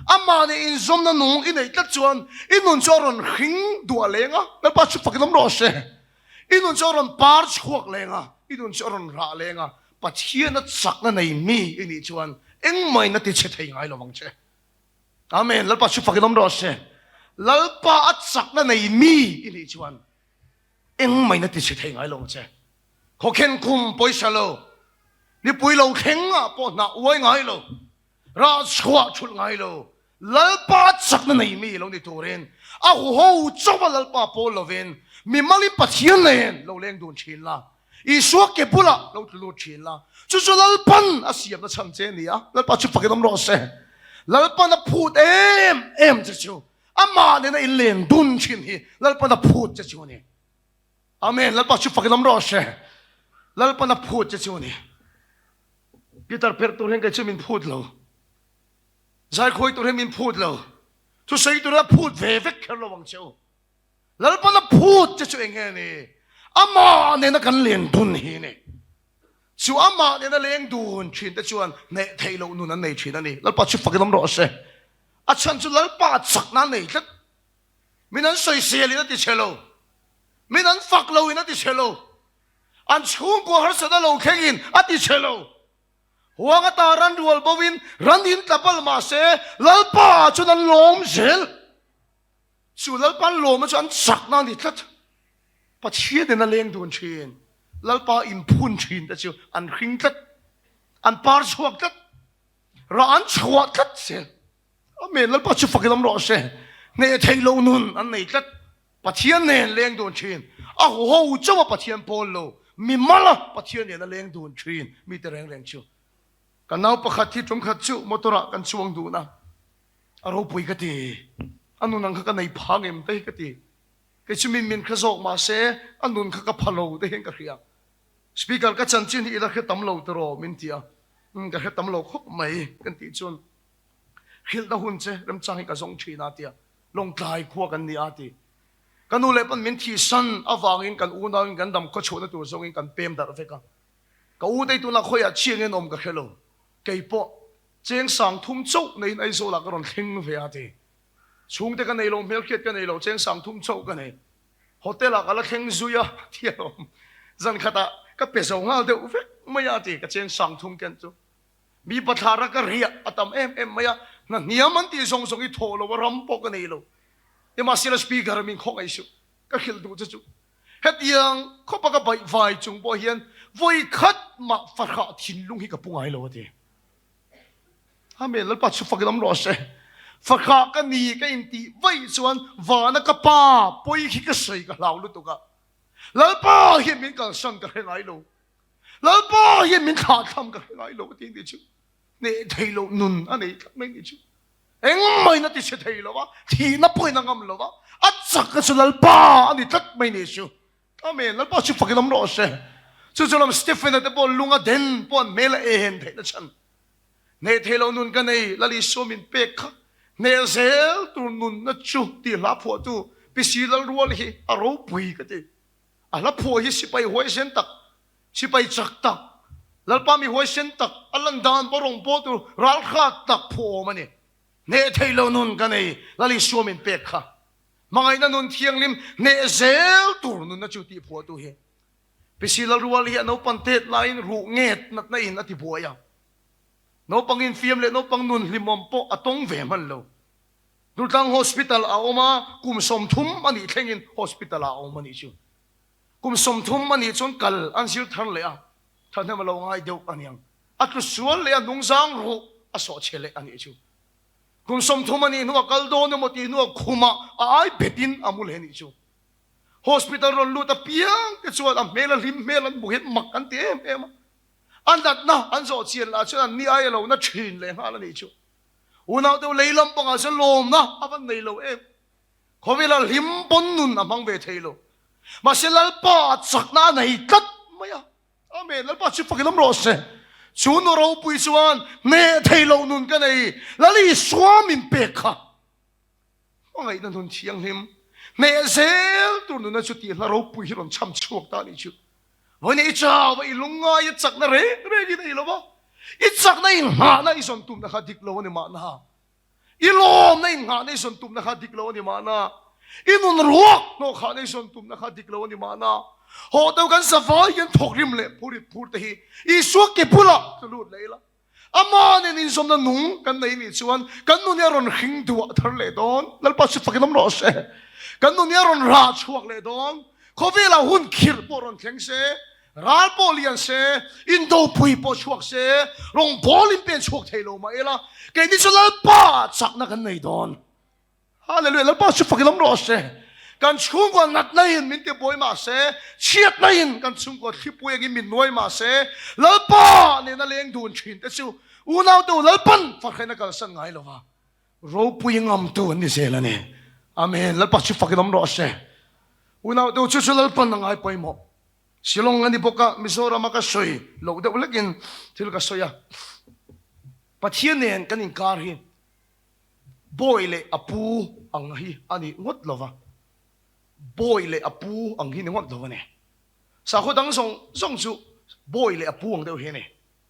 Amah nen inzawmna nung i neih tlat chuan i nun chu a rawn hring duah leng a, Lalpa chu fakin awm rawh se. I nun chu a rawn par chhuak leng a, i nun chu a rawn rah leng a, Pathiana chakna nei mi i nih chuan engmah in a tichhe thei ngai lo vang che. Amen. Lalpa chu fakin awm rawh se. Lalpa a chakna nei mi i nih chuan engmah in a ti chhe thei ngai lo ang che. Khawkhen kum pawisa lo, nipui lo thleng ah pawh hnah uai ngai lo, rah chhuah thulh ngai lo, Lalpa a chakna nei mi lo ni turin a huho chauh a Lalpa pawl lovin mimalin Pathian nen lo leng dun thin la. Isua ke bulah lo tlu lut thin la, chu chu Lalpan a siamna chhan che a ni a, Lalpa chu fakin awm rawh se. Lalpan a phut em em che chu, amah nena in leng dun thin hi Lalpan a phut che chu a ni. Amen, Lalpa chu fakin awm rawh se. Lalpan a phut che chu a ni. Guitar perh tur hian kei chu min phut lo. Zaikhawi tur hian min phut lo. Thusawi tur hian a phut ve vek kher lo ang che u. Lalpana phut che chu eng nge ni? Amah nena kan leng dun hi ni. Chu amah nena leng dun thin te chuan hneh theih loh nun an nei thin a ni. Lalpa chu fakin awm rawh se. A chhan chu Lalpa chakna a nei tlat. Min an sawisel in a ti chhe lo. Min an fak lo in a ti chhe lo. An chhungkua harsatna lo thleng in a ti chhe lo. Huang ata ran rual bo in ran in tla palh mah se Lalpa ah chuan an lawm zel. Chu Lalpa'n lawmna chu an chakna a ni tlat. Pathian in a leng dun thin. Lalpa inphun thin te chu an hring tlat. An par chhuak tlat. Rah an chhuah tlat zel. Amen. Lalpa chu fakin awm rawh se. Hneh theih loh nun an nei tlat. Pathian nen leng dun thin. A huho chauh a Pathian pawl lo. Mimal a Pathian nen a leng dun thin mite reng reng chu. Ka nau pakhat hi tumkhat chu motor ah kan chuang dun a. A ropui ka ti. A nun ang kha ka nei pha ngem te hi ka ti. Kei chu min min hre zawk mah se a nun kha ka pha lo te hian ka hria. Speaker ka chanchin hi i la hre tam lo tiraw min ti a. Umm ka hre tam lo khawp mai kan tih chuan hrilhna hun che remchang hi ka zawng thin a tia. Lawngtlai khua kan ni a ti. Ka nu leh pawn min thihsan avangin kan unauin kan dam khawchhuahna tur zawngin kan pem darh vek a. Ka u te tunah khawiah chiangin an awm ka hre lo. Kei pawh Cheng sang thum chauh neiin Aizawlah ka rawn thleng ve a ti. Chhungte ka nei lo, hmelhriat ka nei lo, cheng sang thum chauh ka nei. Hotel ah ka la thleng zui a ti a lawm. Zan khatah ka pe zo nghal deuh vek mai a ti ka cheng sang thum ken chu. Mi bathlar a ka riah a tam em em mai a, hna hniam an tih zawng zawng i thawh lo a ram pawh ka nei lo. Nimahsela speaker min khawngaih suh, ka hrilh duh che chu. Hetiang khawpa ka baih vai chung pawh hian vawi khat mah fahrah thinlung hi ka pu ngai lo a ti. Amen, Lalpa chu fakin awm rawh se. Fahrah ka ni ka intih vaih chuan vana ka pa pawi khi ka sawi ka hlau lutuk a. Lalpa hian min kalsan ka hre ngai lo. Lalpa hian min thlahthlam ka hre ngai lo ka ti ni chu. Hneh thei loh nun a nei tlat mai ni chu. Engmah in a ti chhe thei lo a, thihna pawhin a ngam lo a, a chakna chu Lalpa a ni tlat mai ni chu. Amen, Lalpa chu fakin awm rawh se. Chu chu lam Stephen-a te pawh lunga den pawh an hmel a en theihna chhan. Hneh thei lo nun ka nei, Lal Isua min pek kha. Hneh zel tur nunna chu tih hla phuahtu Pi Si Lalrual hi a ropui ka ti. A hla phuah hi sipai huaisen tak, sipai chak tak, Lalpa mi huaisen tak, a lan dan pawh rawn pawl tur ralhrat tak phuah awm a ni. Hneh thei lo nun ka nei, Lal Isua min pek kha. Hmangaihna nun thianghlim hneh zel tur nunna chu tih phuahtu hi Pi Si Lalrual hi a naupan tet laiin ruh nget natna in a ti buai a. Naupang infiam leh naupang nun hlimawm pawh a tawng ve hman lo. Durtlang Hospital a awm a, kum 30 a nih thlengin hospital ah a awm a nih chu. Kum 30 a nih chuan kal an zir thar leh a, thahnem a lo ngai deuh a niang. A tlu sual leh a nungzang ruh a sawh chhe leh a nih chu. Kum 30 a nih hnuah kal dawn emaw tih hnuah khumah a ai betin a mu leh a nih chu. Hospital rawn lut apiang te chuan a hmel a hlim hmel an hmu hian mak an ti em em a. A natna an zawh chian lah chuan an ni ai a lo na thin leh nghal a nih chu. Unau deuh lei lam pangah chuan lawmna a van nei lo em. Khawvela hlim pawn nun a hmang ve thei lo. Mahse Lalpa a chakna a nei tlat mai a. Amen. Lalpa chu fakin awm rawh se. Chu nu ropui chuan hneh thei lo nun ka nei. Lal Isua min pek kha. Hmangaihna nun thianghlim hneh zel tur nuna chu tih hla ropui hi rawn chham chhuak ta a nih chu. Vawiin i chau a, i lungngai a chakna reng reng in ei lo va, i chakna inghahna i zawn tumna kha dik lo a ni mahna, i lawmna inghahna i zawn tumna kha dik lo a ni mahna, i nun ruak hnawhkhahna i zawn tumna kha dik lo a ni mahna, haw deuh kan zavai hian thawkrim leh phurit phur te hi Isua ke bulah tlu lut leh ila. Amah nen inzawmna nung kan nei nih chuan kan nun hi a rawn hring duah thar leh dawn. Lalpa chu fakin awm rawh se. Kan nun hi a rawn rah chhuak leh dawn. Khawvelah hun khirh pawh rawn thleng se, ral pawh lian se, indopui pawh chhuak se, rawngbawlin pen chhuak thei lo mah ila, keini chu Lalpa chakna kan nei dawn. Hallelujah, Lalpa chu fakin awm rawh se. Kan chhungkua natna in min ti buai mah se, chhiatna in kan chhungkua thlipui angin min nuai mah se, Lalpa nena leng dun thin te chu unau te u Lalpan fakhrehna kalsan ngai lova ropui ngamtu an ni zel a ni. Amen. Lalpa chu fakin awm rawh se. Unau te u chu chu Lalpan a ngai pawimawh. Shillong a ni bawk a, Mizoram a ka sawi loh deuh hlekin thil ka sawi a. Pathian nen kan inkar hi Bawi leh a pu ang hi a ni ngawt lo va, bawi leh a pu ang hi ni ngawt lo a ni. Sakhaw dang zawng zawng chu bawi leh a pu ang deuh hi a ni.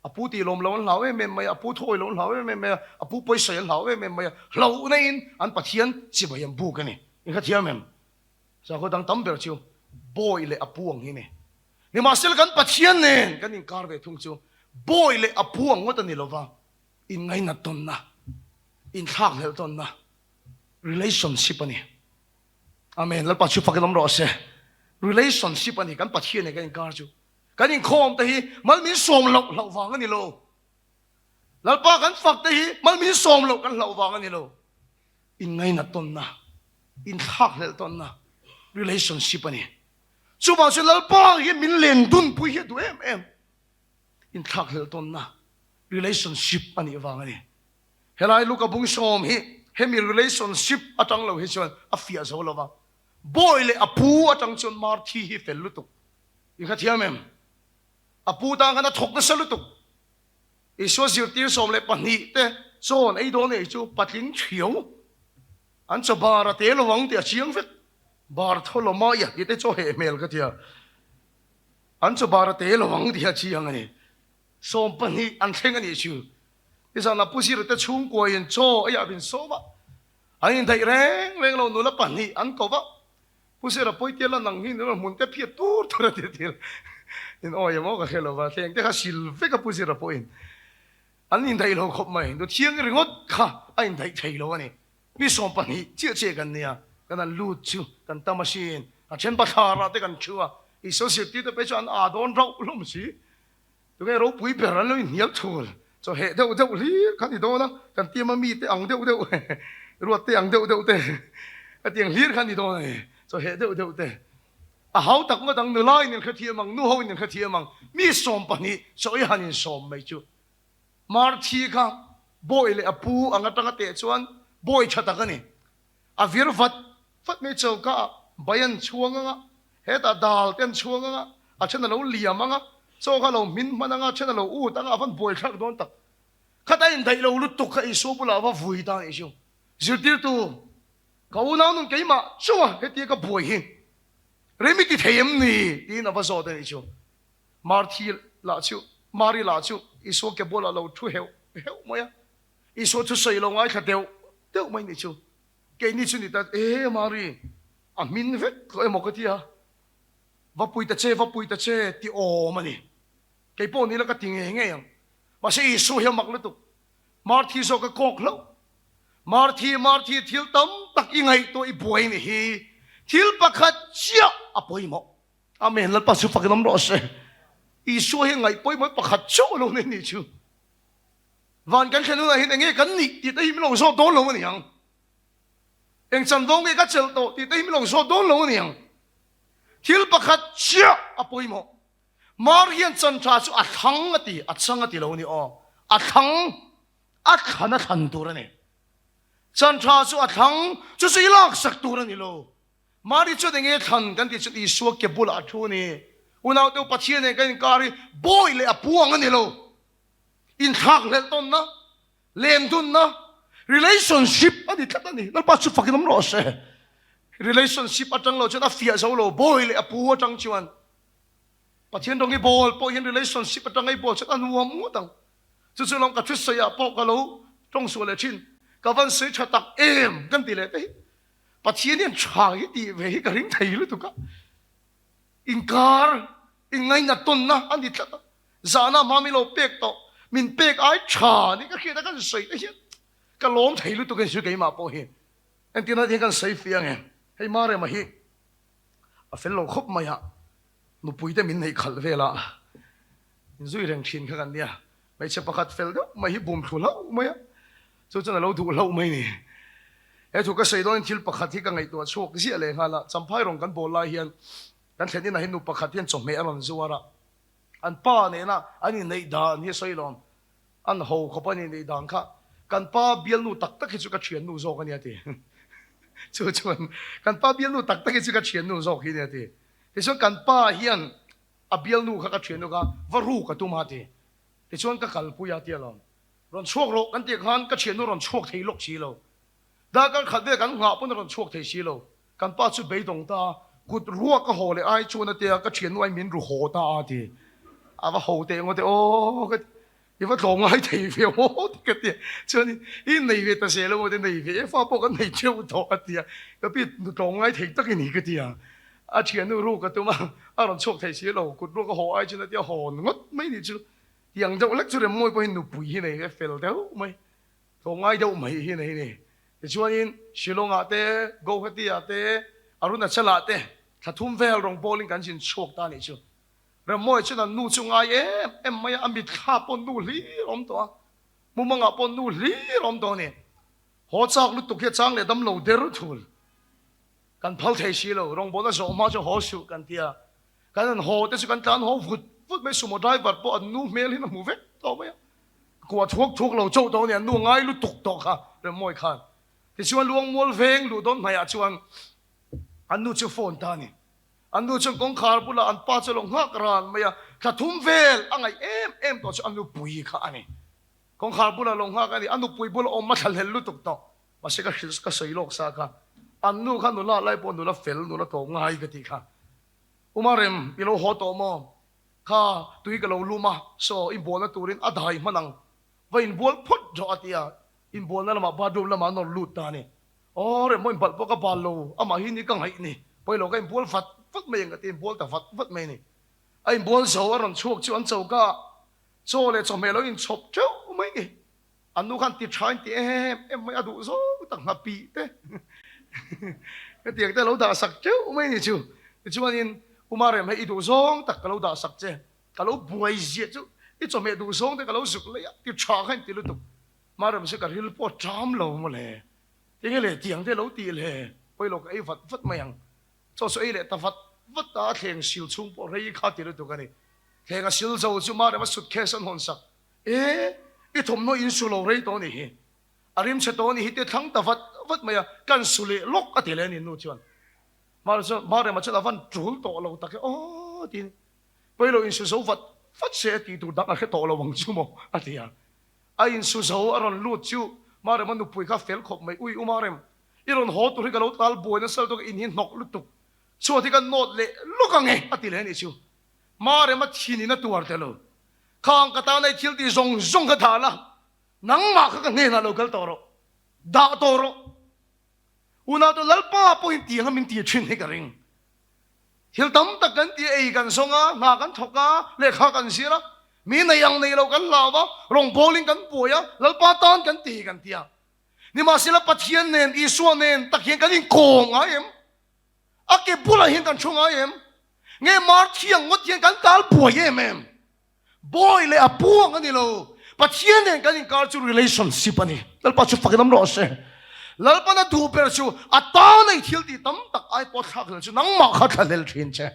A pu tih lawm lo an hlau em em mai a, a pu thawi lo an hlau em em mai a, a pu pawisawi an hlau em em mai a, hlauhna in an Pathian chibai an buk a ni. In hrethiam em? Sakhaw dang tam ber chu bawi leh a pu ang hi a ni. Nimahsela kan Pathian nen kan inkar ve thung chu bawi leh a pu ang ngawt a ni lo va, Inngainat tawnna, inthlakhlelh tawnna, relationship a ni. Amen. Lalpa chu fakin awm rawh se. Relationship a ni. Kan Pathian nen kan inkar chu. Kan inkhawm te hi mal min sawm loh hlauh vang a ni lo. Lalpa kan fak te hi mal min sawm loh kan hlauh vang a ni lo. Inngainat tawnna, inthlakhlelh tawnna, relationship a ni. Chuvang chuan Lalpa hian min len dunpui hi a duh em em. Inthlakhlelh tawnna, relationship a nih vang a ni. Helai Luka bung sawm hi hemi relationship atang lo hi chuan a fiah zo lo va. Bawi leh a pu atang chuan Marthi hi fel lutuk. I hrethiam em? A pu tan khan a thawk nasa lutuk. Isua zirtir 12 te chawn ei dawn ei chu patling thiau an chaw bar a te lo ang tih a chiang vek. Bartholomaia tih te chaw heh hmel ka tia. An chaw bar a te lo ang tih a chiang a ni. 12 an thleng a nih chu. Nizan a Pu Zira te chhungkuain chaw ei ah min sawm a, an indaih reng reng lo nula pahnih an ko va, Pu Zira pawitia la nang hi nula hmun te phiat tur tur a ti thil in awi emaw ka hre lo va, thleng te kha sil vek a Pu Zira pawhin an indaih lo khawp mai, nu thiang ringawt kha a indaih thei lo a ni. Mi 12 chiah chiah kan nia, kan han lut chu kan tam asin, a then bathlar ah te kan thu a, Isua zirtirte phei chu an aa dawn rauh hlawm si. Tunge ropui ber an lo inhnial thul, chaw heh deuh deuh hlir kha ni dawn a, kan tiama mite ang deuh deuh, ruat te ang deuh deuh te, hetiang hlir kha ni dawn a ni, chaw heh deuh deuh te. A hau tak ngawt ang, nula in in hrethiam ang, nu ho in in hrethiam ang, mi 12 chaw i han insawm mai chu. Marthi kha bawi leh a pu ang atanga teh chuan bawi tha tak a ni. A vir vat vat mai choka ah bai an chhuang anga, hetah dal te an chhuang anga, a then a lo liam anga, chaw kha a lo hmin hman anga, a then a lo ut anga, a van buaithlak dawn tak. Khata indaih lo lutuk kha Isua bulah va vui ta nih chu. Zirtirtu, ka unau nun keimah chauha hetia ka buai hi rem i ti thei em ni? tiin a va zawt a nih chu. Marthi lah chu, Mari lah chu Isua ke bulah lo thu heuh heuh mai a. Isua thusawi lo ngaithla deuh deuh mai nih chu. Keini chu ni ta, E Mari, a hmin vek tawh emaw ka ti a, va pui ta che, va pui ta che ti awm a ni. Kei pawh ni la ka ti ngei ngei ang. Mahse Isua hi a mak lutuk. Marthi zawk a kawk hlauh. Marthi, Marthi, thil tam tak i ngaihtuah i buai ni hi. Thil pakhat chiah a pawimawh. Amen, Lalpa chu fakin awm rawh se. Isua hi ngaih pawimawh pakhat chauh lo nei ni chu. Van kan thlen hunah hian enge kan nih tih te hi min lo zawt dawn lo a ni ang. Eng chanvo nge ka chelh tawh tih te hi min lo zawt dawn lo a ni ang. Thil pakhat chiah a pawimawh. Mar hian chan tha chu a thlang a ti, a chang a ti lo a ni aw. A thlang, a thlan a thlan tur a ni. Chan tha chu a thlang, chu chu i laksak tur a ni lo. Mari chuan enge thlan kan tih chuan Isua ke bulah a thu a ni. Unaute u Pathian nen kan inkar hi bawi leh a puang a ni lo. Inthlakhlelh tawnna, lendunna, relationship a ni tlat a ni. Lalpa chu fakin awm rawh se. Relationship atang lo chuan a fiah zo lo, bawi leh a pu atang chuan. Pathian rawng i bawl pawh hian relationship atanga i bawl chuan a nuam ngawt ang. Chu chu lawng ka thusawi ah pawh ka lo tawng suah leh thin. Ka van sawi tha tak em kan ti leh te hi. Pathian hian tha hi tih ve hi ka ring thei lutuk a. Inkar, inngainat tawnna a ni tlat a. Zahna hma min lo pek tawh, min pek ai tha ni ka hriat a kan sawi te hian ka lawm thei lutuk a ni chu keimah pawh hi. Entirna te hian kan sawi fiang e. Hei Marema hi a fel lo khawp mai a, nupui te min neih khalh vel a, inzui reng thin kha kan nia. Hmeichhe pakhat fel deuh mai hi bum thlu hlauh mai a, chu chuan a lo duh hlauh mai ni. He thu ka sawi dawnin thil pakhat hi ka ngaihtuah chhuak ziah leh nghal a, Champhai rawn kan bawl lai hian kan thlen inah hian nu pakhat hian chawhmeh a rawn zuar a, an pa nena an inneih dan hi a sawi lawm, an ho khawp a inneih dan kha kan pa bialnu tak tak hi chu ka thiannu zawk a nia ti. Chu chuan kan pa bialnu tak tak hi chu ka thiannu zawk hi a nia ti. Tichuan kan pa hian A bialnu kha ka thiannu kha va ruk a tum a ti. Tichuan ka kalpui a ti alawm. Rawn chhuak rawh kan tih khan ka thiannu rawn chhuak thei lawk si lo. Darkar khat vel kan nghah pawn a rawn chhuak thei si lo. Kan pa chu beidawng ta a, kut ruak a haw leh ai chuan a tia ka thiannu ai min ru haw ta a ti. A va ho teh ngawt e aw ka ti. I va tlawm ngai thei ve aw ti ka ti a. Chuan i nei ve ta zel emaw te nei ve e fa pawh kan nei theuh tawh a ti a. Ka pi tlawm ngai thei tak i ni ka ti a. A thiannu ruk a tum a, a rawn chhuak thei si lo. Kut ruak a haw ai chuan a ti a, hawn ngawt mai nih chu. Tiang deuh lek chu Remmawi pawhin nupui hi nei ve fel deuh mai, tlawm ngai deuh mai hi nei ni. Tichuanin Shillong-ah te, Guwahati-ah te, Arunachal-ah te thla thum vel rawng bawlin kan zin chhuak ta nih chu. Rammawi chuan an nu chu ngai em em mai a, a mitthla pawh nu hlir a awm tawh a, mumangah pawh nu hlir a awm tawh a ni. Haw chak lutuk hi a chang leh dam lo der thul. Kan phal thei si lo, rawngbawlna zawh hma chu haw suh kan ti a, kan han haw te chu kan tlan haw vut vut mai, sumo driver pawh an nu hmel hian a hmu vek tawh mai a, kua thuak thuak lo chauh tawh a ni, an nu a ngai lutuk tawh kha Rammawi khan. Tichuan Luangmual veng luh dawn hnaihah chuan an nu chu phone ta a ni. An nu chuan kawngkhar bulah an pa chu a lo nghak ran mai a, thla thum vel a ngaih em em tawh chu a nupui kha a ni. Kawngkhar bulah a lo nghak a ni, a nupui bula awm a thla hlel lutuk tawh. Mahse ka hrilh ka sawi lawk sa kha, an nu kha nula lai pawh nula fel, nula tawh ngai ka tih kha. Uma Rem, i lo haw tawh maw? Kha tui ka lo lum a, saw i bualna turin a dai hman ang. Va inbual phawt rawh a ti a, inbualna lamah bathroom lamah a nawr lut ta a ni. Aw rem maw inbalh pawh ka bal lo, amah hi ni ka ngaih ni, pawilo ka inbual vat vat mai ang ka ti, inbual ta vat vat mai a ni. A inbual zo a rawn chhuak chu an choka ah chaw leh chawhmeh lo inchhawp teuh mai ni. An nu khan ti tha in ti em em mai a duh zawng tak nghapih te hetiang te a lo dah sak teuh mai ni chu. Tichuanin Uma Rem hei i duh zawng tak ka lo dah sak che, ka lo buai ziah chu i chawhmeh duh zawng te ka lo zuk lei a, ti tha kha in ti lutuk. Marem chu ka ril pawh a ṭam lo maw le, tinge le tiang te lo tih le, pawilo ka ei vat vat mai ang, chaw chu ei leh ta vat vat ta a thleng sil chhung pawh rei kha ti lutuk a ni. Thleng a sil zo chu Marem a suitcase an hawn sak, e i thawmhnaw in su lo rei tawh a nih hi, a rim chhe tawh a nih hi te thlang ta vat vat mai a, kan su leh lawk a ti leh a ni nu chuan. Marem chuan Marem a chuan a van ṭul tawh lo tak e aw tiin, pawilo in su zo vat vat se a tih tur dang a hre tawh lo ang chu maw a ti a. A insu zo a rawn lut chu Marema nupui kha fel khawp mai, Ui u Marem, i rawn haw tur hi ka lo tal buai nasa lutuk a, in hi hnawk lutuk. Chhuat hi ka nawt leh lawk ang e, a ti leh a nih chu. Marema thin in a tuar tel lo. Khang ka tana i thil tih zawng zawng kha dah la, nangmah kha ka hnenah lo kal tawh rawh, dah tawh rawh. Unau chu Lalpa pawhin tiang a min ti thin hi ka ring. Thil tam tak kan ti a, ei kan zawng a, hna kan thawk a, lehkha kan zir a, mi nei ang nei lo kan hlau a, rawngbawlin kan buai a, Lalpa tan kan ti kan ti a. Nimahsela Pathian nen, Isua nen tak hian kan inkawm ngai em? A ke bulah hian kan thu ngai em? Nge mar thiang ngawt hian kan tal buai em em? Bawi leh a puang a ni lo. Pathian nen kan inkar chu relationship a ni. Lalpa chu fakin awm rawh se. Lalpan a duh ber chu a ta nei thil tih tam tak ai pawh thlak hlel chu nangmah kha thla hlel thin che.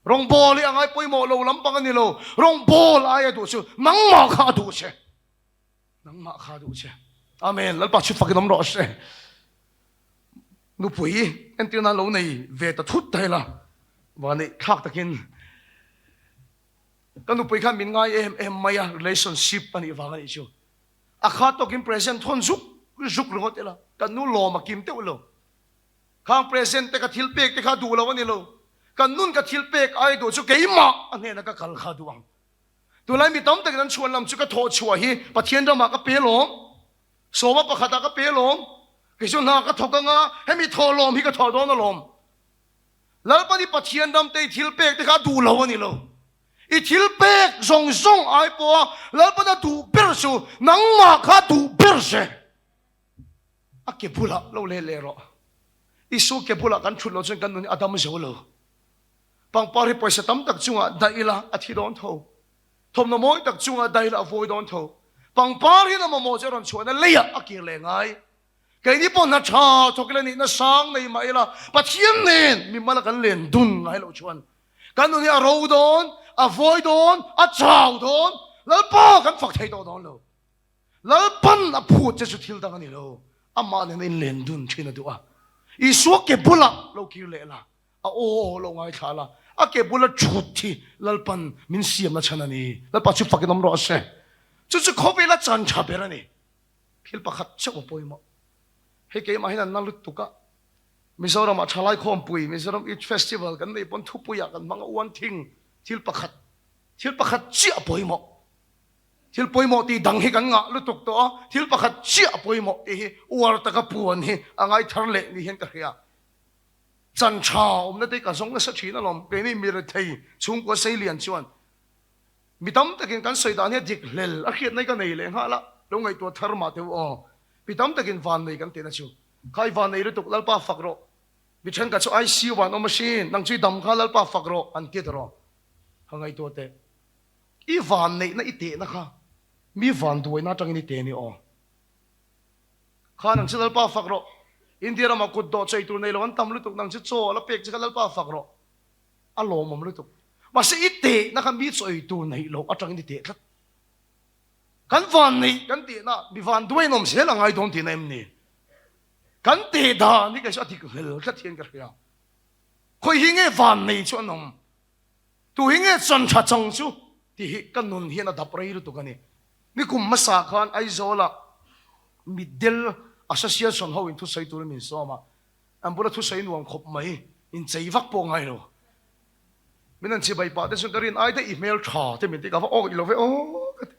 Rawngbâwl hi a ngai pawimawh lo lampang a ni lo. Rawngbâwl ai a duh chu nangmah kha a duh che. Nangmah kha a duh che. Amen. Lalpa chu fakin awm rawh se. Nupui entir nan lo nei ve ta thut ta ila va neih thlak takin ka nupui khan min ngai em em mai a, relationship a nih vang a nih chu. A kha tawkin present thawn zuk zuk ringawt ila kan nu lawm a kim teuh lo. Khang present te ka thil pek te kha duh lo a ni lo. Kan nun ka thil pek ai duh chu keimah a hnena ka kal kha duh ang. Tunlai mi tam takin an chhuan lam chu ka thawh chhuah hi Pathian ramah ka pe lawm. Sawma pakhatah ka pe lawm. Kei chu hna ka thawk anga hemi thawhlawm hi ka thawh dawn alawm. Lalpan i Pathian ramte i thil pek te kha a duh lo a ni lo. I thil pek zawng zawng ai pawha Lalpan a duh ber chu nangmah kha a duh ber che. A ke bulah lo leh leh rawh. Isua ke bulah kan thut loh chuan kan nun hi a dam zo lo. Pangpar hi pawisa tam tak chungah daih ila a thi dawn tho. Thawmhnaw mawi tak chungah daih ila a vawi dawn tho. Pangpar hian a mamawh chu a rawn chhuahna leiah a kir leh ngai. Keini pawh hna tha thawk ila nihna sang nei mah ila Pathian nen mimala kan len dun ngai loh chuan kan nun hi a ro dawn, a vawi dawn, a chau dawn, Lalpa kan fak thei tawh dawn lo. Lalpan a phut che chu thil dang a ni lo, amah nena in len dun thin a duh a. Isua ke bulah lo kir leh la. A aw lo ngaithla la, a ke bula thut hi Lalpan min siamna chhan a ni. Lalpa chu fakin awm rawh se. Chu chu khawvela chan tha ber a ni. Thil pakhat chauh a pawimawh. Hei keimah hian an na lutuk a, Mizoramah Thalai Khawmpui, Mizoram Youth Festival kan neih pawn thupuiah kan hmang a, one thing, thil pakhat, thil pakhat chiah a pawimawh. Thil pawimawh tih dang hi kan ngah lutuk tawh a, thil pakhat chiah a pawimawh tih hi uar taka puan hi a ngai thar leh ni hian ka hria. Chan tha awmna te ka zawng nasa thin alawm. Keini mi rethei chhungkua seilian chuan mi tam takin kan sawi dan hi a dik hlel a hriatna hi ka nei leh nghal a, lo ngaihtuah thar mah teu aw. Mi tam takin van nei kan tihna chu kha i van nei lutuk Lalpa fak rawh. Mi thenkhat chu ICU ah an awm asin, nang chu i dam kha Lalpa fak rawh an ti ta rawh. Ka ngaihtuah teh. I van neihna i tehna kha mi van duaina atangin i teh ni aw. Kha nang chu Lalpa fak rawh. India ramah kut dawh chei tur nei lo an tam lutuk, nang chu chaw a la pek che kha Lalpa fak rawh. A lawmawm lutuk. Mahse i tehna kha mi chaw ei tur neih loh atangin i teh tlat. Kan van neih kan tehna mi van duai an awm zel a ngai dawn tihna em ni? Kan teh dan hi kei chu a dik hlel tlat hian ka hria. Khawi hi nge van nei chu an awm? Tu hi nge chan tha chang chu tih hi ka nun hian a dap rei lutuk a ni. Nikum hmasa khan Aizawlah Mitdel Association ho in thusawi turin min sawm a, an bula thusawi nuam khawp mai, inchei vak pawh ngai lo. Min an chibai pah te chuan ka rin ai daih i hmel tha te min ti ka va awk i lo ve aw ka ti.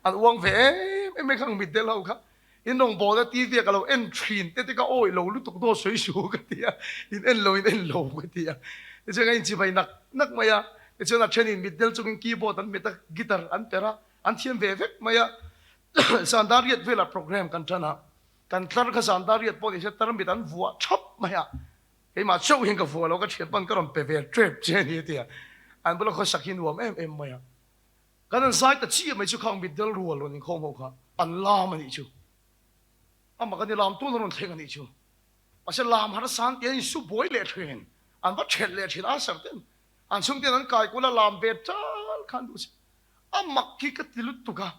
An uang ve em em mai kha ang Mitdel ho kha. In rawngbâwl a TV ah ka lo en ṭhin te te ka awih lo lutuk dawt sawi su ka ti a, in en lo in en lo ka ti a. Tichuan ka inchibai nak nak mai a, tichuan a ṭhenin mitdel chungin keyboard an hmet a, guitar an perh a, an thiam ve vek mai a. Zan dar riat velah program kan ṭan a, kan tlar kha zan dar riat pawh ni se tarmit an vuah ṭhap mai a, keimah chauh hian ka vuah lo, ka ṭhianpa'n ka rawn pe ve ṭep che a ni a ti a, an bula khawsak hi nuam em em mai a. Kan an zai ta chiah mai chu khang mitdel rual rawn inkhawm ho kha an lam a nih chu. Amah kan i lam tun a rawn thleng a nih chu. Mahse lam har san tia in su buai leh thin, an va thelh leh thin Asher ten an chhungten an kai kul a lam ve tal khan duh si. A mak hi ka ti lutuk a,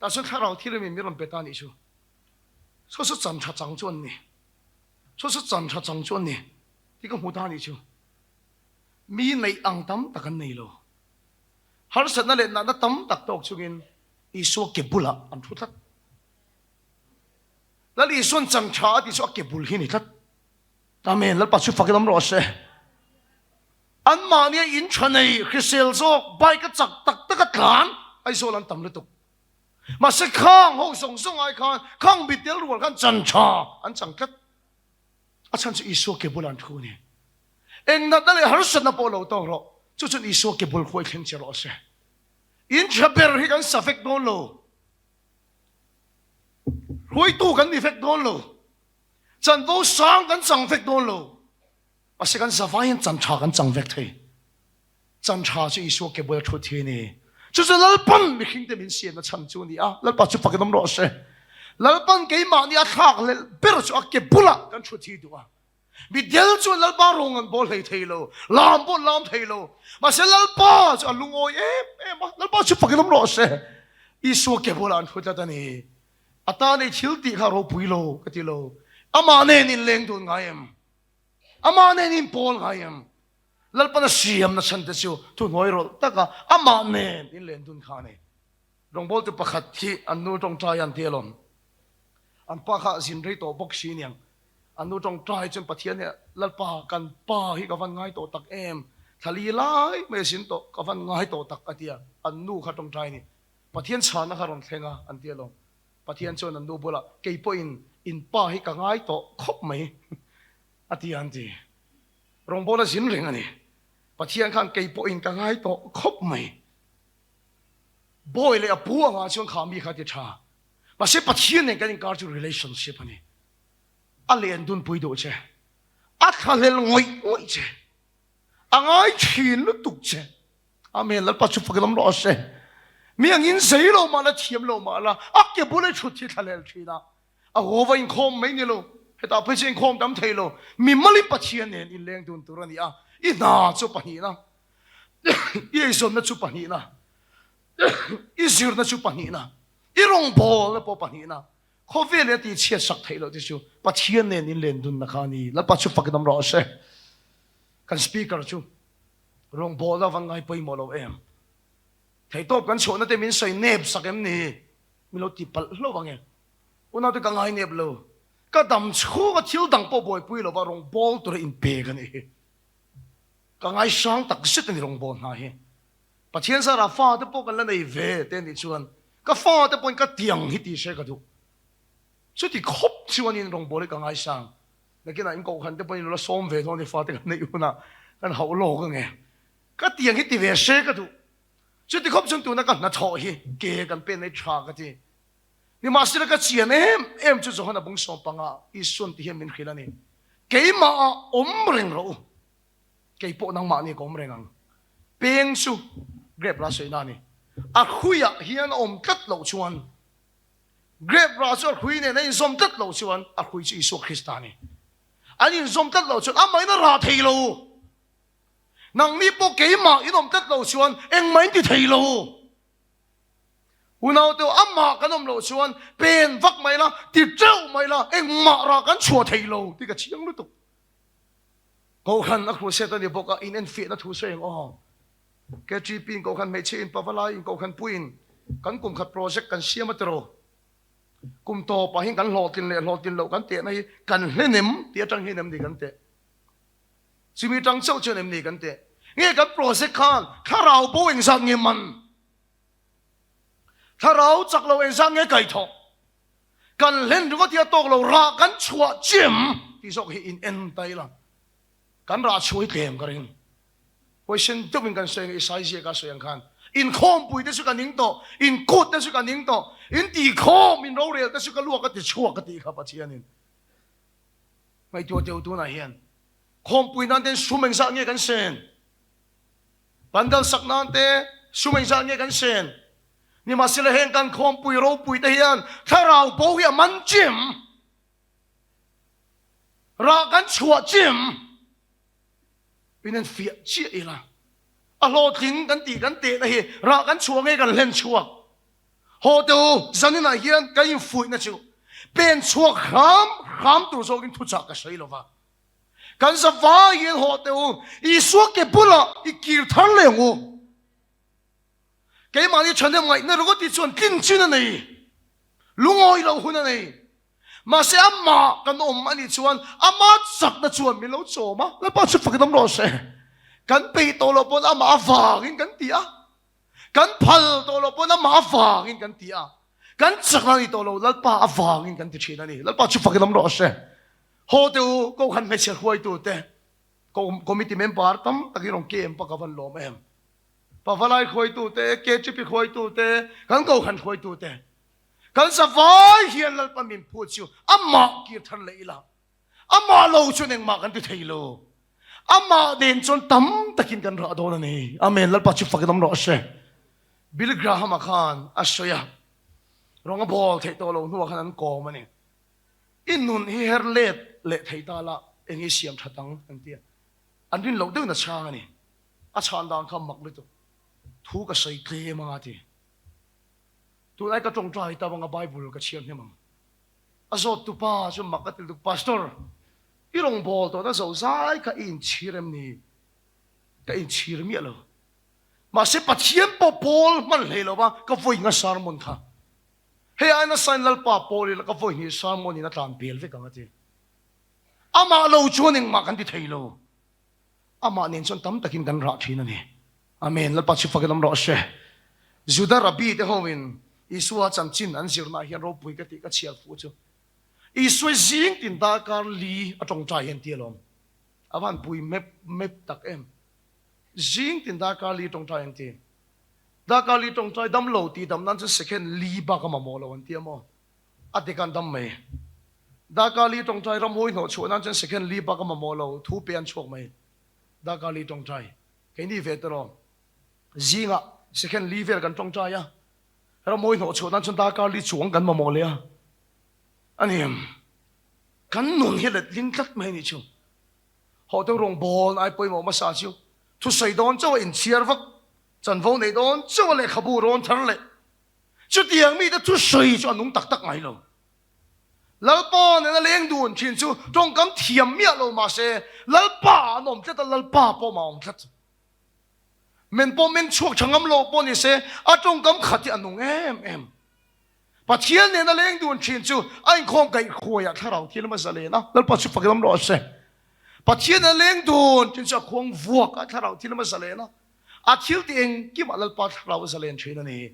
tah chuan thlarau thil in min rawn pe ta a nih chu. Saw saw chan tha chang chu an ni, saw saw chan tha chang chu an ni tih ka hmu ta a nih chu. Mi neih ang tam tak an nei lo. Harsatna leh natna tam tak tawk chungin. Isua ke bulah an thu tlat. Lal Isuan chan tha a tih chu a ke bul hi a ni tlat. Amen. Lalpa chu fakin awm rawh se. Anmahnia in tha nei hrisel zawk bike a chak tak tak a tlan Aizawl an tam lutuk. Mahse khang ho zawng zawng ai khan khang mi tel rual khan chan tha an chang tlat. A chhan chu Isua ke bulah an thu a ni. Eng natna leh harsatna pawh lo tawk rawh, chu chuan Isua ke bul khuai thleng che rawh se. In tha ber hi kan sa vek dawn lo. Hruaitu kan ni vek dawn lo. Chanvo sang kan chang vek dawn lo. Mahse kan zavai hian chan tha kan chang vek thei. Chan tha chu Isua ke bula thut hi a ni. Chu chu Lalpan mihringte min siamna chhan chu a ni a, Lalpa chu fakin awm rawh se. Lalpan keimahni a thlak leh ber chu a ke bulah kan thut hi duh a. Mi del chuan Lalpa rawng an bawl hlei thei lo, lam pawh an lam thei lo. Mahse Lalpa chu a lungawi em em a, Lalpa chu fakin awm rawh se. Isua ke bulah an thu tlat a ni. A tan ei thil tih kha ropui lo ka ti lo. Amah nen inleng dun ngai em? Amah nen inpawl ngai em? Lalpan a siamna chhan te chu thuhnuai rawlh taka amah nen inlen dun kha a ni. Rawngbawltu pakhat hi an nu tawngtai an ti alawm. An pa kha zin rei tawh bawk si aniang. An nu tawngtai chuan Pathian hi Lalpa kan pa hi ka van ngai tawh tak em, thla li lai mai a zin tawh ka van ngai tawh tak a ti a, an nu kha tawngtai a ni. Pathian chhana kha rawn thleng a an ti alawm. Pathian chuan an nu bulah kei pawhin in pa hi ka ngai tawh khawp mai a ti a an ti. Rawngbawla zin reng a ni. Pathian khan kei pawhin ka ngai tawh khawp mai. Bawi leh a pu angah chuan kha mi kha ti tha. Mahse Pathian nen kan inkar chu relationship a ni. A len dunpui duh che. A thlahlel ngawih ngawih che. A ngai thin lutuk che. Amen. Lalpa chu fakin awm rawh se. Mi angin zei lo mah la, thiam lo mah la, a ke bul i thut hi thlahlel thin a. A haw va inkhawm mai ni lo, hetah phei chu inkhawm tam thei lo. Mi malin Pathian nen inleng dun tur a ni a, i hna chu pahnihna, i eizawnna chu pahnihna, i zirna chu pahnihna, i rawngbawlna pawh pahnihna, khawvel in a tihchhiat sak theih loh te chu Pathian nen inlen dunna kha a ni. Lalpa chu fakin awm rawh se. Kan speaker chu rawngbawlna va ngai pawimawh lo em? Theihtawp kan chhuahna te min sawi nep sak em ni? Min lo ti palh hlauh ang e. Unaute ka ngai nep lo. Ka dam chhunga thil dang pawh buaipui lova rawngbâwl tura inpek a nih hi. Ka ngaisang tak zet a ni rawngbâwl hna hi. Pathian zarah fate pawh kan la nei ve te nih chuan ka fate pawhin ka tiang hi tih se ka duh. Chuti khawp chuanin rawngbâwl hi ka ngaisang. Nakinah in kohhran te pawhin lo la sawm ve dawn i fate kan neih hunah kan hauh lawk ang e. Ka tiang hi ti ve se ka duh. Chuti khawp chuan tuna ka hnathawh hi ke kan pen mai tha ka ti. Nimahsela ka chian em em chu Johana bung sawmpanga Isuan ti hian min hrilh a ni, Keimah ah awm reng rawh u, kei pawh nangmah nih ka awm reng ang. Peng chu grape rah sawi na a ni. A hruiah hian a awm tlat loh chuan, grape rah chu a hrui nen a inzawm tlat loh chuan a hrui chu Isua Krista a ni. An inzawm tlat loh chuan amahin a rah thei lo. Nangni pawh keimah in awm tlat lo chuan engmah in ti thei lo. Unaute amah kan awm loh chuan pen vak mai la, ti teuh mai la, engmah rah kan chhuah thei lo tih ka chiang lutuk. Kohhran a crusade a ni bawk a, in enfiahna thu sawi ang aw. KTP in kohhran hmeichhia in pavalai in kohhran puiin kan kum khat project kan siam a tiraw. Kum tawpah hian kan hlawhtlin leh hlawhtlin loh kan tehna hi kan hlenem tih atang hian em ni kan teh. Chumi tang chauh chuan em ni kan teh? Nge kan project khan thlarau bo engzat nge man? Thlarau chak lo engzat nge kaihthawh? Kan hlen ringawt hi a tawk lo, rah kan chhuah chiam tih zawk hi in en ta ila kan rah chhuah hi tlem ka ring. Huaisen deuhin kan sawi ang e, Isai ziaka sawi ang khan inkhawmpui te chu ka ning tawh, inkut te chu ka ning tawh, intihkhawm, inrorel te chu ka luak a ti chhuak ka tih kha Pathianin. Ngaihtuah teh u tunah hian khawmpui nan ten sum engzah nge kan sen? Pandal sak nan te sum engzah nge kan sen? Nimahsela heng kan khawmpui ropui te hian thlarau bo hi a man chim, rah kan chhuah chim in an fiah chiah ila a hlawhtling kan tih kan tehna hi rah kan chhuah nge kan hlen chhuak? Haw teh u, zaninah hian ka infuihna chu pen chhuak hram hram tur zawkin thuchah ka sawi lo va. Kan zavaiin haw teh u, Isua ke bulah i kir thar leh ang u. Keimahni thahnem ngaihna ringawt hi chuan tlin chin a nei, lungawi loh hun a nei. Mahse amah kan awm a nih chuan ama chakna chuan min lo chawm a, Lalpa chu fakin awm rawh se. Kan peih tawh loh pawn amah avangin kan ti a, kan phal tawh loh pawn amah avangin kan ti a, kan chakna a ni tawh lo, Lalpa avangin kan ti thin a ni. Lalpa chu fakin awm rawh se. Haw teh u, Kohhran hmeichhe hruaitute, Committee member tam takin rawn kem pak a van lawm em. Pavalai hruaitute, KTP hruaitute, kan Kohhran hruaitute. Kan zavai hian Lalpa min phut chu amah kir thar leh ila, amah lo chuan engmah kan ti thei lo. Amah nen chuan tam takin kan rah dawn a ni. Amen. Lalpa chu fakin awm rawh se. Billy Graham-a khan a sawi a, rawng a bawl theih tawh lo hnuah khan an kawm a ni. I nun hi her let leh thei ta la, eng i siam that ang? an ti a. An rin loh deuhin a chhang a ni. A chhan dan kha mak lutuk. Thu ka sawi tlem anga ti. Tunlai ka tawngtai ta vanga Bible ka chhiar hnem ang. A zawt tu pa chu mak a ti lutuk, Pastor, i rawngbâwl tawhna zo zai kha i inchhir em ni? Ka inchhir miah lo. Mahse Pathian pawh pawl hman hlei lo va, ka vawi nga sermon kha. Hei ai nasain Lalpa pawl ila ka vawi hnih sermon in a tlan pel vek ang a ti. Amah lo chuan engmah kan ti thei lo. Amah nen chuan tam takin kan rah thin a ni. Amen. Lalpa chu fakin awm rawh se. Juda Rabbi te hoin Isua chanchin an zirnaah hian ropui ka tih ka chhiar fuh chu. Isua zing tin darkar li a tawngtai hian ti alawm. A van pui mep mep tak em. Zing tin darkar li tawngtai an ti. Darkar li tawngtai dam lo tih dam nan chuan second li bak a mamawh lo an ti a maw. A dik an dam mai. Darkar li tawngtai ramhawi hnawh chhuah nan chuan second li bak a mamawh lo thu pe an chhuak mai. Darkar li tawngtai. Keini ve tawh zingah second li vel kan tawngtai a, ramhawi hnawh chhuah nan chuan darkar li chuang kan mamawh leh a. A ni em? Kan nun hi let ling tlat mai a nih chu. Hawh deuh rawngbâwl ai pawimawh hmasa chu thusawi dawn chauh a inchhiar vak, chanvo neih dawn chauh a lehkhabu rawn thar leh chutiang mite thusawi chu a nung tak tak ngai lo. Lalpa nena leng dun thin chu tawngkam thiam miah lo mahse Lalpa an awm tlat a, Lalpa pawh mah awm tlat. Men pawh men chhuak tha ngam lo pawh ni se a tawngkam khat hi a nung em em. Pathian nena leng dun thin chu a inkhawm kaih khuaiah thlarau thianghlim a zalen a, Lalpa chu fakin awm rawh se. Pathian nena leng dun thin chu a khuang vuak a, thlarau thianghlim a zalen a, a thil tih engkimah Lalpa thlarau a zalen thin a ni.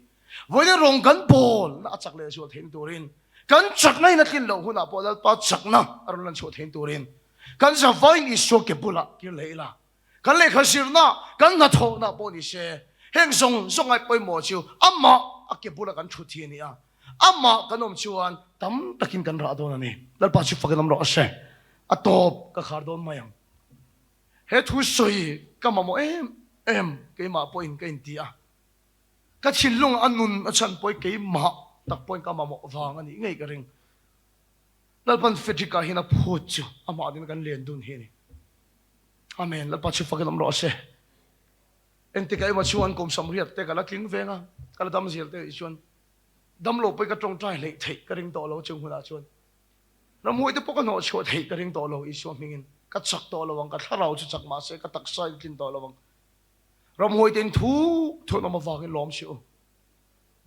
Vawiin rawng kan bawl na a chak leh zual theihna turin, kan chakna in a tlin loh hunah pawh Lalpa chakna a rawn lan chhuah theihna turin kan zavaiin Isua ke bulah kir leh ila, kan lehkha zirna, kan hnathawhna pawh ni se, heng zawng zawng ai pawimawh chu amah a ke bula kan thut hi a ni a, amah kan awm chuan tam takin kan rah dawn a ni. Lalpa chu fakin awm rawh se, a tawp ka khar dawn mai ang. He thu sawi ka mamawh em em keimah pawhin ka inti a. Ka thinlung a nun a chhan pawhin keimah tak pawhin ka mamawh vang a nih ngei ka ring. Lalpan Frederick-a hian a phut chu amah ding kan len dun hi a ni. Amen. Lalpa chu fakin awm rawh se. Engtikah emaw chuan kum samriat te ka la tling veng a, ka la dam zel te nih chuan damlo pawhin ka tawngtai hleih theih ka ring tawh lo chung hunah chuan. Ramhuai te pawh ka hnawh chhuah theih ka ring tawh lo Isua hmingin. Ka chak tawh lo ang, ka thlarau chu chak mahse ka taksa in tlin tawh lo ang. Ramhuai ten thu thun awm avangin lawm si u.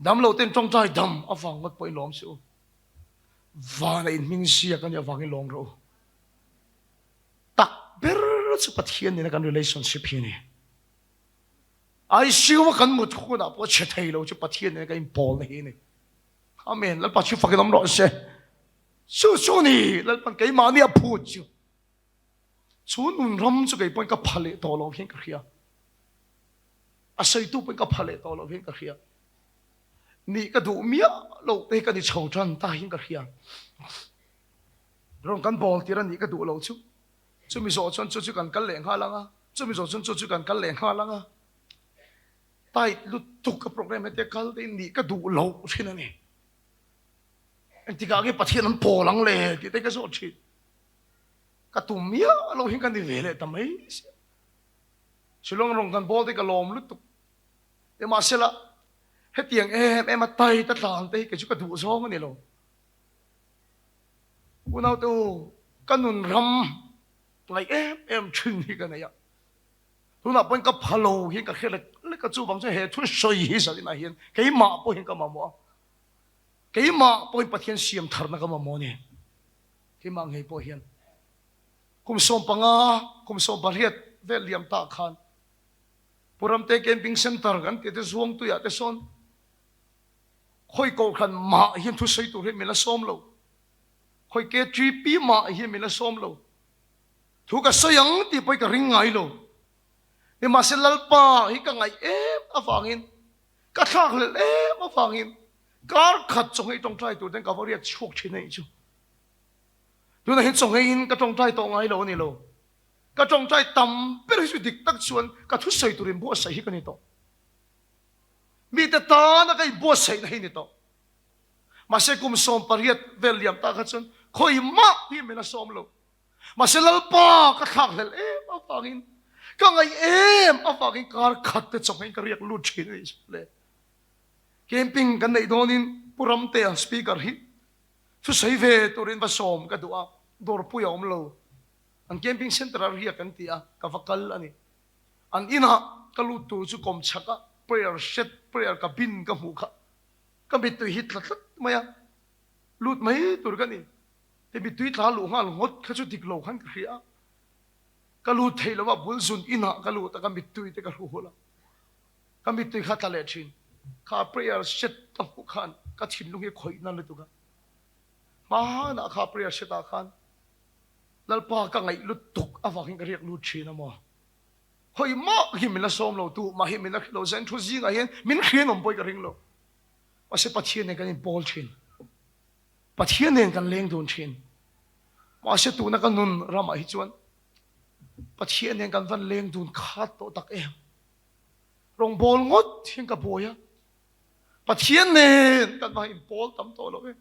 Damlo ten tawngtai dam avang ngawt pawhin lawm si u. Vana in hming ziak a nih avangin lawm rawh u. Tak ber chu Pathian nena kan relationship hi a ni. ICU a kan mut hunah pawh chhe thei lo chu Pathian nena kan inpawlna hi a ni. Amen. Lalpa chu fakin awm rawh se. Chu chu ni Lalpan keimahni a phut chu. Chu nun ram chu kei pawhin ka pha leh tawh lo hian ka hria. A sawitu pawhin ka pha leh tawh lo hian ka hria. Nih ka duh miah lo te hi ka ni chho tan ta hian ka hria. Rawn kan bawl tir a nih ka duh lo chu. Chumi zawh chuan chu chu kan kal leh nghal ang a, chumi zawh chuan chu chu kan kal leh nghal ang a. Tight lutuk ka program hetia kal te nih ka duh lo thin a ni. Engtikah nge Pathian an pawl ang le tih te ka zawh thin. Ka tum miah lo hian ka ni ve leh ta mai sia. Shillong rawng kan bawl te ka lawm lutuk. Nimahsela, hetiang em em a tight a tlan te hi kei chu ka duh zawng a ni lo. Unaute u, ka nun ram ngaih em em thin hi ka nei a. Tunah pawhin ka pha lo hian ka hre lek lek. lek a, chuvang chuan he thu sawi hi zalinah hian keimah pawhin ka mamawh a, keimah pawhin Pathian siam tharna ka mamawh a ni. Keimah ngei pawh hian kum 15, kum 18 vel liam tah khan Pu Ramte Camping Centre kan tih te Zuangtuiah te sawn khawi kohhran mah hian thusawi tur hian min la sawm lo, khawi KTP mah hian min la sawm lo. Thu ka sawi ang tih pawh hi ka ring ngai lo. Nimahse Lalpa hi ka ngaih em avangin, ka thlakhlelh em avangin kar khat chawnghei tawngtai tur ten ka va riat chhuak thin a nih chu. Tunah hian chawngheiin ka tawngtai tawh ngai lo a ni lo. Ka tawngtai tam ber hi chu dik tak chuan ka thusawi tur inbuatsaih hi ka ni tawh. Mite tana ka inbuatsaihna hi ni tawh. Mahse kum 18 vel liam tak kha chuan khawi mah hi min a sawm lo. Mahse Lalpa ka thlakhlelh em avangin, ka ngaih em avangin kar khat te chawngin ka riak lut thin a nih chu le. Camping kan neih dawnin Pu Ramtea speaker hi thusawi ve turin va sawm ka duh a, dawrpui a awm lo. An camping centre a riak an ti a, ka va kal a ni. An inah ka lut tur chu kawmchhak a prayer shed, prayer cabin ka hmuh kha ka mittui hi tla tlat mai a, lut mai tur ka ni. He mittui tla luh nghal ngawt kha chu dik lo khan ka hria a, ka lut thei lo a, bul zun inah ka lut a, ka mittui te ka hru hul a, ka mittui kha tla leh thin. Kha prayer shed ka hmuh khan ka thinlung hi khawih na lutuk a, hmanah kha prayer shed ah khan Lalpa ka ngaih lutuk avangin ka riak lut thin a maw? Hawi mah hi min la sawm lo tu mah hi min la hrilh lo, Zen thu zingah hian min hrian awm pawh ka ring lo. Mahse Pathian nen kan inpawl thin. Pathian nen kan leng dun thin. Mahse tuna ka nun ramah hi chuan Pathian nen kan van leng dun khat tawh tak em. Rawngbâwl ngawt hian ka buai a. Pathian nen kan va inpawl tam tawh lo em.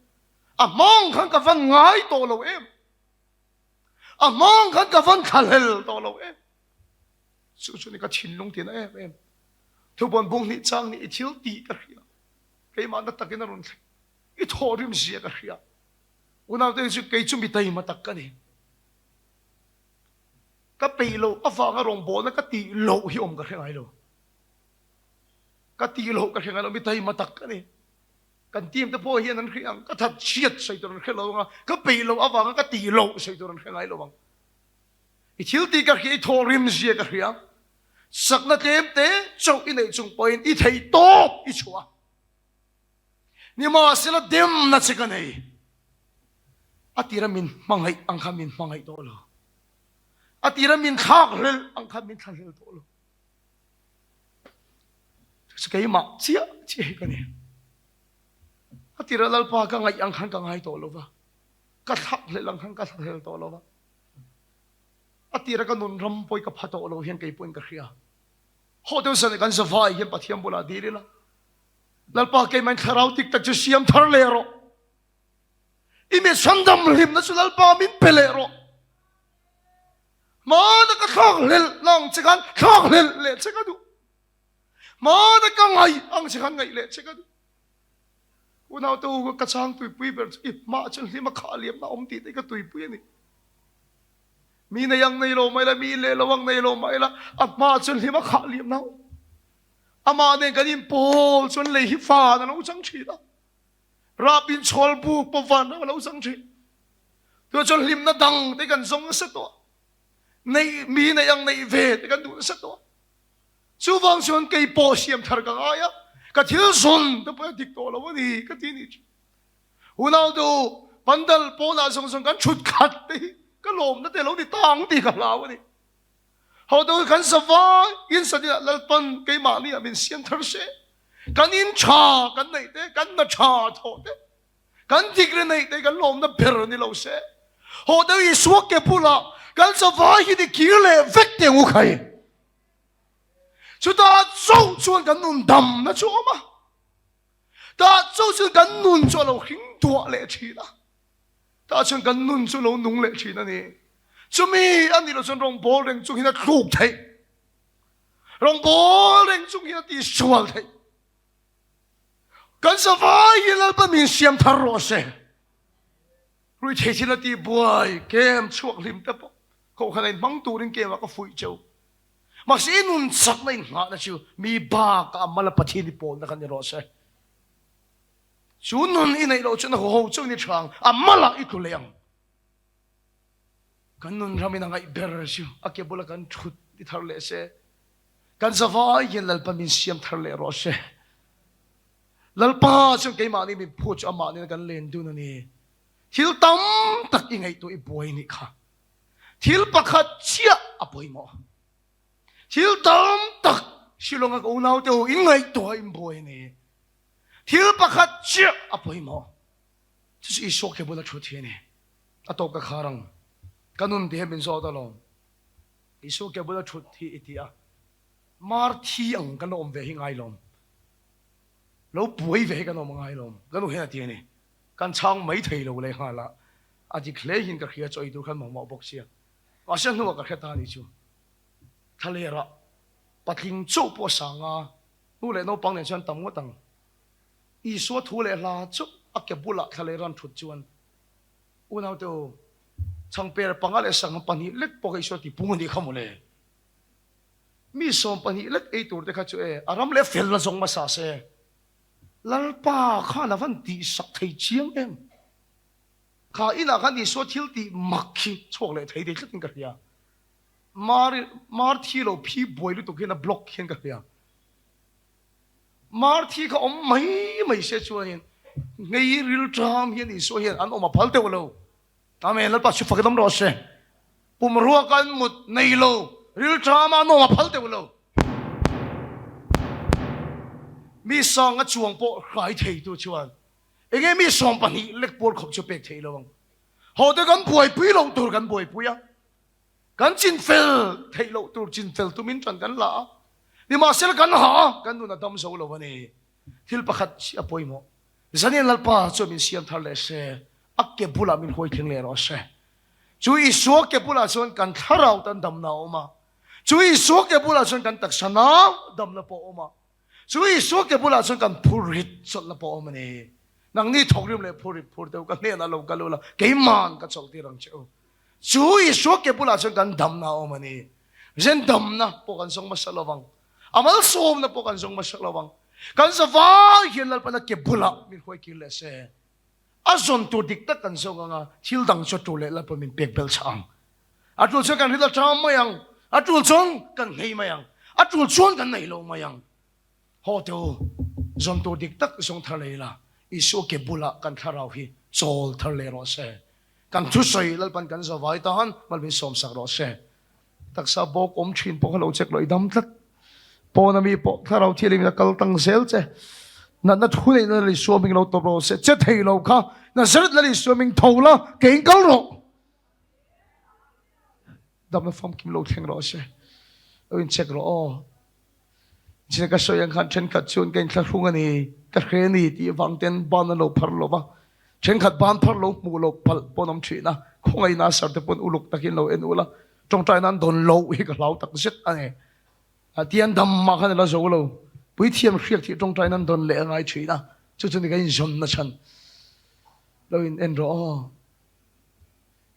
A hmawng khan ka van ngai tawh lo em. A hmawng khan ka van thlahlel tawh lo em. Chu chu ni ka thinlung tina em em. Thubawn bung hnih chang nih i thil tih ka hria. Keimah na takin a rawn thleng. I thawhrim zia ka hria. Unaute chu kei chu mi taima tak ka ni. Ka peih loh avanga rawngbawlna ka tih loh hi awm ka hre ngai lo. Ka tih loh ka hre ngai lo, mi taima tak ka ni. Kan team te pawh hian an hre ang, ka that chhiat sawi tur an hre lo ang a, ka peih loh avanga ka tih loh sawi tur an hre ngai lo ang. I thil tih ka hria, i thawhrim zia ka hria. Sakna tlem te chauh i neih chung pawhin i theih tawp i chhuah a. Nimahsela demna che ka nei. A tira min hmangaih ang kha min hmangaih tawh lo. A tira min thlakhlelh ang kha min thlahlel tawh lo. Chu keimah chiah chiah hi ka ni. A tira Lalpa ka ngaih ang khan ka ngai tawh lo va, ka thlakhlelh ang khan ka thlahlel tawh lo va. A tira ka nun ram pawh hi ka pha tawh lo hian kei pawhin ka hria. Haw deuh zan kan zavai hian Pathian bulah dil ila, Lalpa keimahin thlarau dik tak chu siam thar leh rawh. I mi chhandam hlimna chu Lalpa min pe leh rawh. Hmana ka thlakhlelh na ang che khan thlakhlelh leh che ka duh. Hmana ka ngaih ang che khan ngaih leh che ka duh. Unaute u, ka chang tuipui ber chu i hmah chuan hlim a khah liamna awm tih te ka tuipui a ni. Mi nei ang nei lo mah ila, mi leh lo ang nei lo mah ila, a hmah chuan hlim a khah liamna awm. Amah nen kan inpawl chuan lei hi van a lo chang thin a. Rap inchhawl buk pawh van a lo chang thin. Tunah chuan hlimna dang te kan zawng nasa tawh a, neih mi neih ang neih ve te kan duh nasa tawh a. Chuvang chuan kei pawh siam thar ka ngai a, ka thil zawn te pawh a dik tawh lo a ni ka ti nih chu. Unau te u, pandal pawnah zawng zawng kan thut khat te hi ka lawmna te lo ni ta ang tih ka hlau a ni. Hotu kan zavai in satin ah Lalpan keimahni ah min siam thar se, kan in tha kan neih te, kan hna tha thawh te, Kan degree neih te kan lawmna ber ni lo se, haw deuh Isua ke bulah kan zavai hi ni kir leh vek teh ang u khai. Chutah chauh chuan kan nun damna chu a awm a, tah chauh chuan kan nun chu a lo hring duah leh thin a, tah chuan kan nun chu lo nung leh thin a ni. Chumi a nih loh chuan rawngbâwl reng chung hian a thluk theih, rawngbâwl reng chung hian a tihsual theih. Kan zavai hi Lalpa min siam thar rawh se. Ruithei thil a tih buai kem chhuak hlim te pawh kohhran a inhmang turin kemah ka fuih cheu. Mahse i nun chakna in nghahna chu mi bakah a mal a Pathian i pawlna kha ni rawh se. Chu nun i neih loh chuan a huho chauhin i tha ang, a malah i tlu leh ang. Kan nun ramin a ngaih ber chu a ke bula kan thut i thar leh se. Kan zavai hian Lalpa min siam thar leh rawh se. Lalpa chuan keimahni min phut chu amah nena kan len dun a ni. Thil tam tak i ngaihtuah i buai nih kha. Thil pakhat chiah a pawimawh. Thil tam tak Shillong-a ka unaute ho in ngaihtuah in buai a ni. Thil pakhat chiah a pawimawh. Chu chu Isua ke bula thut hi a ni. A tawp ka khar ang. Ka nun ti hian min zawt alawm. Isua ke bula thut hi i ti a. Mar thi ang kan la awm ve hi ngai lawm. Lo buai ve hi kan awm ngai lawm. Ka nu hian a ti a ni. Kan chhang mai thei lo lehnghal a. A dik hle hian ka hria chaw ei tur khan mamawh bawk sia. Mahse hnuah ka hre ta a nih chu. Thlalerah patling chauh pawh a sang a, nu leh naupang nen chuan tam ngawt ang. Isua thu leh hla chauh a ke bulah thlaler an thut chuan unaute u, chhangper panga leh sangha pahnih lek pawh kha Isua tipung a nih kha mawle. Mi 20 lek ei tur te kha chu e, a ram leh felna zawng hmasa se. Lalpa khan a van tihsak thei chiang em? Kha inah khan Isua thil tih mak hi chhuak leh thei thei tlatin ka hria. Mar mar thi lo phi buai lutuk hian a block hian ka hria. Mar thi kha awm mai mai se chuanin ngei rilṭam hian Isua hian an awm a phal deuh lo. Amen, Lalpa chu fak dam rawh se. Pumrua kan mut nei lo, rilṭama an awm a phal deuh lo. Mi sanga chuang pawh hrai theitu chuan enge mi 20 lek puar khawp chu pek theih lo ang. Ho te kan buaipui loh tur kan buaipui a, kan chinfel theih loh tur chinfel tumin ṭan kan la a, nimahsela kan ha a, kan nun a dam zo lo a ni. Thil pakhat chiah a pawimawh. Zanin Lalpa chuan min siam thar leh se, a ke bulah min huai thleng leh rawh se. Chu Isua ke bulah chuan kan thlarau tan damna a awm a, chu Isua ke bulah chuan kan taksa nau damna pawh a awm a, chu Isua ke bulah chuan kan phurrit chawlhna pawh a awm a ni. Nangni thawkrim leh phurrit phur deuh ka hnenah lo kal ula, keiman ka chawlhtir ang che u. Chu Isua ke bulah chuan kan damna a awm a ni. Zen damna pawh kan zawng hmasa lo vang. A malsawmna pawh kan zawng hmasa lo vang. Kan zavai hian Lalpana ke bulah min huai kir leh se. A zawn tur dik tak kan zawng ang a, thil dang chu a tul leh Lalpa min pek bel chah ang. A tul chuan kan rit a ṭam mai ang, a tul chuan kan nghei mai ang, a tul chuan kan nei lo mai ang. Haw teh u, zawn tur dik tak zawng thar leh ila, Isua ke bulah kan thlarau hi chawl thar leh rawh se. Kan thusawi Lalpan kan zavai tan mal min sawmsak rawh se. Taksa bawk awm thin pawh kha lo check loh i dam tlat. Pawn ami pawh thlarau thianghlim in a kal tang zel che. Natna thu neihna Lal Isua hming lo tawp rawh se. Che thei lo kha Nazareth Lal Isua hming tho la keiin kal rawh. Damna famkim lo thleng rawh se. Lo in check rawh aw. Zia ka sawi ang khan thenkhat chuan ka inthlahrung a ni, ka hre a ni tih vang ten ban an lo phar lo va, thenkhat ban phar lo hmuh loh palh pawh an awm thin a, khawngaihna sar te pawn uluk takin lo en ula, tawngtaina an dawn loh hi ka hlau tak zet a ni. A tian dam mah khan a la zo lo, puithiam hriak thih tawngtaina an dawn leh a ngai thin a, chu chu ni ka inzawnna chhan lo in en rawh aw.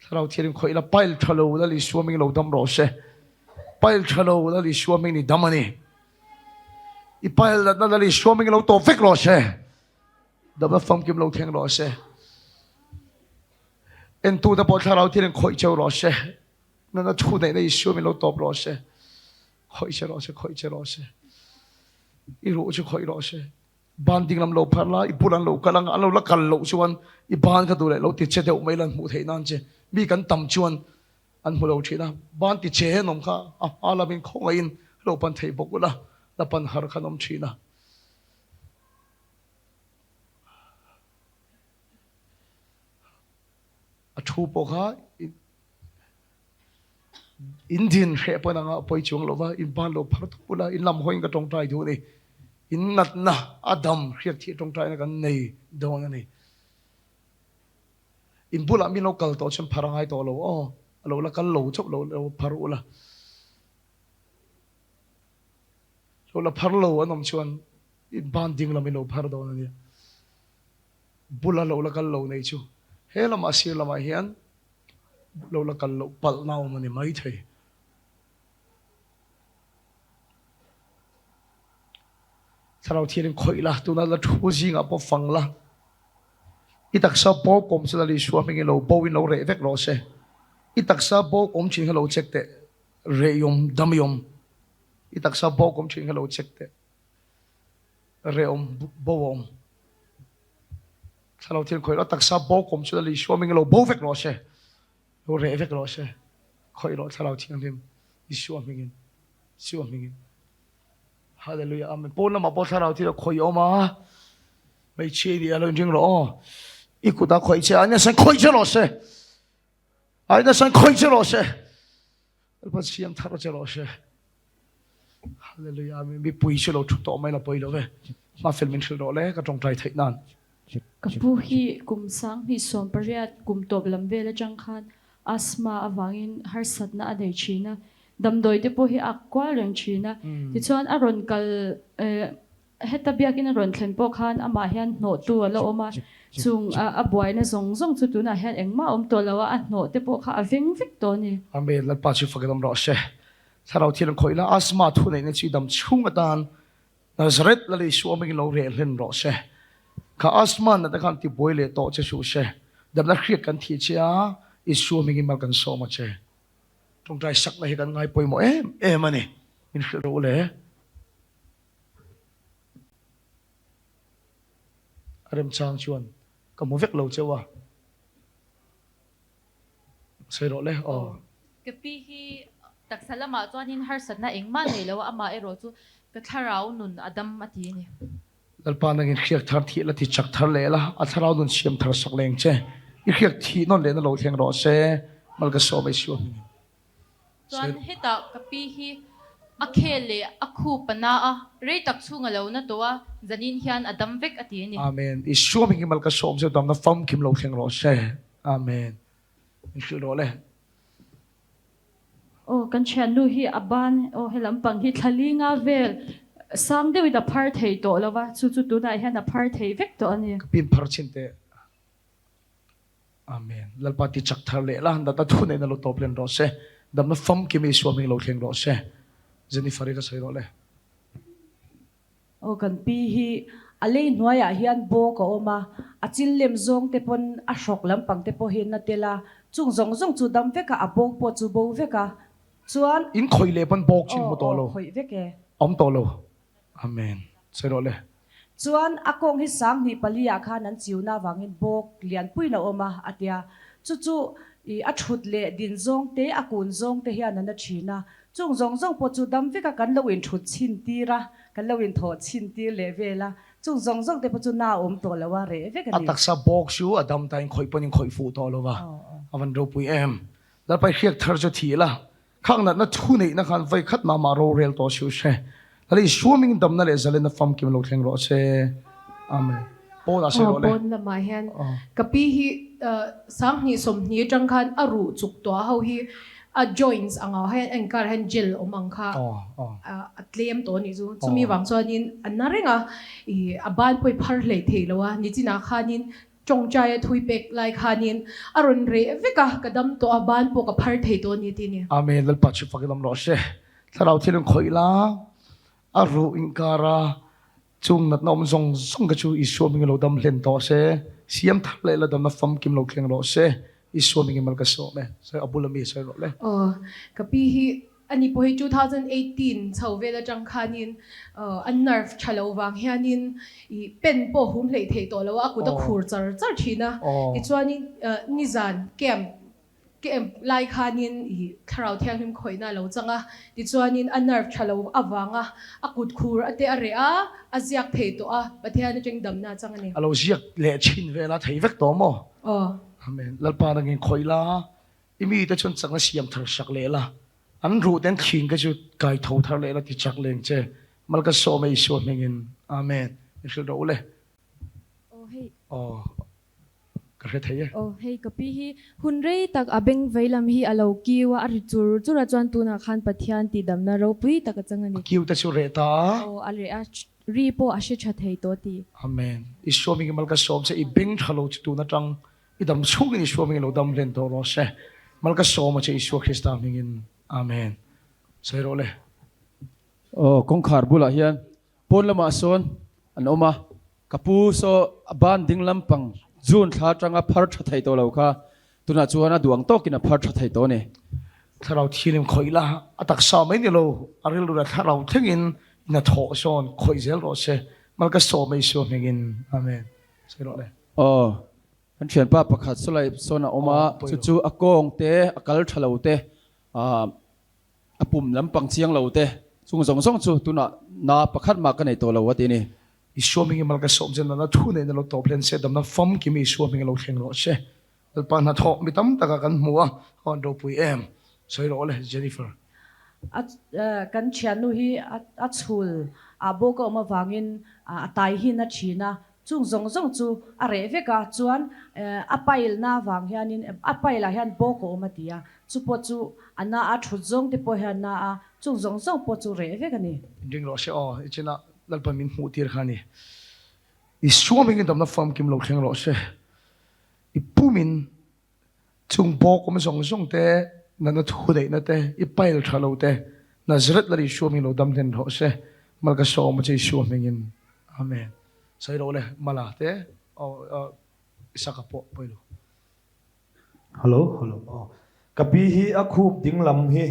Thlarau Thianghlim khawih la, pile tha lo Lal Isua hming lo dam rawh se. Pile tha lo Lal Isua hming ni dam a ni. I pile natna Lal Isua hming lo tawp vek rawh se. Damna famkim lo thleng rawh se. Entute pawh Thlarau Thianghlim khawih cheu rawh se. Natna thu neihna Isua hming lo tawp rawh se. Khawih che rawh se, khawih che rawh se. I ruh chu khawih rawh se. Ban ding lam lo phar la, i bul an lo kal ang, an lo la kal loh chuan i ban kha duh leh lo ti che deuh mai la an hmuh theih nan che. Mi kan tam chuan an hmu lo thin a, ban ti che an awm kha a hma lamin khawngaihin lo pan thei bawk ula, la pan har kha an awm thin a. A thu pawh kha In din hreh pawn anga pawi chuang lo va, in ban lo phar thawk ula, in lam hawiin ka tawngtai duh a ni. In natna a dam hriat thih tawngtaina kan nei dawn a ni. In bulah min lo kal tawh chuan phar a ngai tawh lo aw, a lo la kal lo chauh lo lo phar ula. Lo la phar lo an awm chuan in ban ding lam in lo phar dawn a nia. Bula lo la kal lo nei chu he lamah sir lamah hian lo la kal loh palhna awm a ni maithei. Thlarau Thianghlim khawih la, tuna la thu zingah pawh fang la. I taksa bawk awm chu Lal Isua hmingin lo bo in lo reh vek rawh se. I taksa bawk awm thin kha lo check teh. Reh i awm, dam i awm. I taksa bawk awm thin kha lo check teh. Reh awm, bo a awm. Thlarau Thianghlim khawih la, taksa bawk awm chu Lal Isua hmingin lo bo vek rawh se. Lo reh vek rawh se. Khawih rawh Thlarau Thianghlim Isua hmingin. Isua hmingin. Hallelujah Amen. Pawn lamah pawh thlarau thil a khawih awm a. Hmeichhia i nih a lo inring rawh aw. I kut a khawih che a, aina san khawih che rawh se. Aina san khawih che rawh se. Lalpan siam thar che rawh se. Hallelujah Amen. Mipui chu lo thu tawh mai la pawi lo ve. Hma fel min hrilh rawh le ka tawngtai theih nan. Ka pu hi kum 2018 kum tawp lam vel atang khan Asthma avangin harsatna a nei thin a, damdawi te pawh hi a ak kual reng thin a. Tichuan a rawn kal heta biakin a rawn thlen pawh khan amah hian hnawhtu a la awm a, chung a buaina zawng zawng chu tunah hian engmah a awm tawh lo a, a hnawh te pawh kha a veng vek tawh a ni. Amen, Lalpa chu fakin awm rawh se. Thlarau thian khawih la, asthma thuneihna chu i dam chhung atan Nazareth Lal Isua hmingin lo reh hlen rawh se. Kha asthma natna khan tibuai leh tawh che suh se. Damna hriat kan thih che a, Isua hmingin mal kan sawm a che. Tawngtai sakna hi kan ngai pawimawh em em a ni. Min hrilh rawh u le. A remchang chuan ka hmu vek lo cheu a. Sawi rawh le aw. Ka pi hi taksa lamah chuanin harsatna engmah nei lo a, amah erawh chu ka thlarau nun a dam a ti a ni. Lalpa nangin hriak thar thih la ti chak thar leh la, a thlarau nun siam thar sak leng che. I hriak thih nawn lehna lo thleng rawh se, mal ka sawm ei suam hmingin. Chuan hetah ka pi hi a khel leh a khup a na a, rei tak chhung a lo na tawh a, zanin hian a dam vek a ti a ni. Amen. Isua hmingin mal ka sawm che, damna famkim lo thleng rawh se. Amen. Min hrilh rawh le. Aw kan thiannu hi a ban aw he lampang hi thla li nga vel sang deuhin a phar thei tawh lo va, chu chu tunah hian a phar thei vek tawh a ni. Ka pin phar chhin teh. Amen. Lalpa ti chak thar leh la, natna thu neihna lo tawp len rawh se. Damna famkim Isua hming lo thleng rawh se. Jennifer-i ka sawi rawh le. Aw kan pi hi a lei hnuaiah hian bawk a awm a, a chil lem zawng te pawn a hrawk lampang te pawh hian a tel a, chung zawng zawng chu dam vek a, a bawk pawh chu bo vek a, chuan. In khawih leh pawn bawk chin hmu tawh lo. Aw aw khawih vek e. Awm tawh lo. Amen. Sawi rawh le. Chuan a kawng hi 2004 ah khan an chiuna avangin bawk lianpuiin a awm a, a tia. Chu chu i a thut leh din zawng te, a kun zawng te hian a na thin a. Chung zawng zawng pawh chu dam veka kan lo inthut chhin tir a, kan lo inthawh chhin tir leh vel a. Chung zawng zawng te pawh chu na awm tawh lo a, reh vek a ni. A taksa bawk chu a dam ta in khawih pawn in khawih fuh tawh lo va, a van ropui em. Lalpa i hriak thar chu thih la, Khang natna thu neihna khan vawi khat mah mah rorel tawh suh se. Lal Isua ming damna leh zalenna famkim lo thleng rawh se. Amen. Pawn ah sawi rawh le. Pawn lamah hian ka pi hi 2020 atang khan a ruh chuk tuah ho hi a joints ang ah hian a inkar hian gel awm ang kha a tlem tawh a nih chu. Chumi vang chuanin a na reng a, ih a ban pawh i phar hlei thei lo a, nichinah khanin Tawngtai a thui pek lai khanin a rawn reh vek a, ka dam tawh a, ban pawh ka phar thei tawh a ni ti ni. Amen, Lalpa chu fak i lam rawh se. Thlarau thil an khawih la, a ruh inkar a, chung natna awm zawng zawng te chu Isua hmingin lo dam hlen tawh se, siam thar leh la damna famkim lo thleng rawh se, Isua hmingin mal ka sawm e. Sawi a bul ami sawi rawh le. Aw, ka pi hi Ani pawh hi 2018 chho vel atang khanin a nerve tha lo vang hianin ih pen pawh hum hleih theih tawh lo a, a kut a khur char char thin a. Tichuanin nizan camp camp lai khanin ih thlarau thianghlim khawihna a lo chang a, tichuanin a nerve tha lo avanga a kut khur a te a reh a, a ziak thei tawh a, Pathian atang damna a chang a ni. A lo ziak leh chhin vel a thei vek tawh maw? Aw. Amen. Lalpa nangin khawih la. I mite chuan chakna siam thar sak leh la, an ruh ten thing te chu kai tho thar leh la ti chak leng che. Mal ka sawm e Isua hmingin. Amen. Min hrilh rawh u le. Aw hei. Aw ka hre thei e. Aw hei ka pi hi hun rei tak a beng vei lam hi a lo kiu a, a ri chur chur a chuan tunah khan Pathian tihdamna ropui tak a chang a ni. A kiu te chu reh ta a. Aw a reh a, ri pawh a hre tha thei tawh ti. Amen. Isua hmingin mal ka sawm che i beng tha lo chu tun atang I dam chhungin Isua hmingin lo dam hlen tawh rawh se. Mal ka sawm a che Isua Krista hmingin. Amen. Sawi rawh le. Aw, kawngkhar bulah hian Pawn lamah sawn an awm a, ka pu saw a ban ding lampang June thla atanga phar tha thei tawh lo kha tunah chuan a duh ang tawkin a phar tha thei tawh a ni. Thlarau thilim khawih la, a taksa mai ni lo, a rilru leh thlarau thlengin in a thawh sawn khawih zel rawh se, mal ka sawm a Isua hmingin, Amen. Sawi rawh le. Aw, kan thianpa pakhat sawlai sawn a awm a, chu chu a kawng te, a kal tha lo te, A pum lampang chiang lo te chung zawng zawng chu tunah na pakhat mah ka nei tawh lo a ti ni. Isua hming i mal ka sawm che nana thu neihna lo tawp hlen se damna famkim Isua hming lo thleng rawh se. Lalpa hnathawh mi tam taka kan hmu a, a rawn ropui em? Sawi rawh le Jennifer. A kan thiannu hi a chhul ah bawk a awm avangin a tai hin a thin a, Chung zawng zawng chu a reh vek a, chuan a pile na vang hianin a pile ah hian bawk a awm a ti a, chu pawh chu a na a thut zawng te pawh hian na a, chung zawng zawng pawh chu reh vek a ni. Ring rawh se aw, i chinah Lalpa min hmuh tir kha a ni. I suaming i damna famkim lo thleng rawh se. I pumin Chung bawk awm zawng zawng te, natna thu daihna te, i pile tha lo te, Nazareth lal Isua hming lo dam hlen rawh se, mal ka sawm a che Isua hmingin. Amen. Sawi lo le, Mala te, aw Isaka pawh pawi lo. Hello, hello, aw. Ka pi hi a khup ding lam hi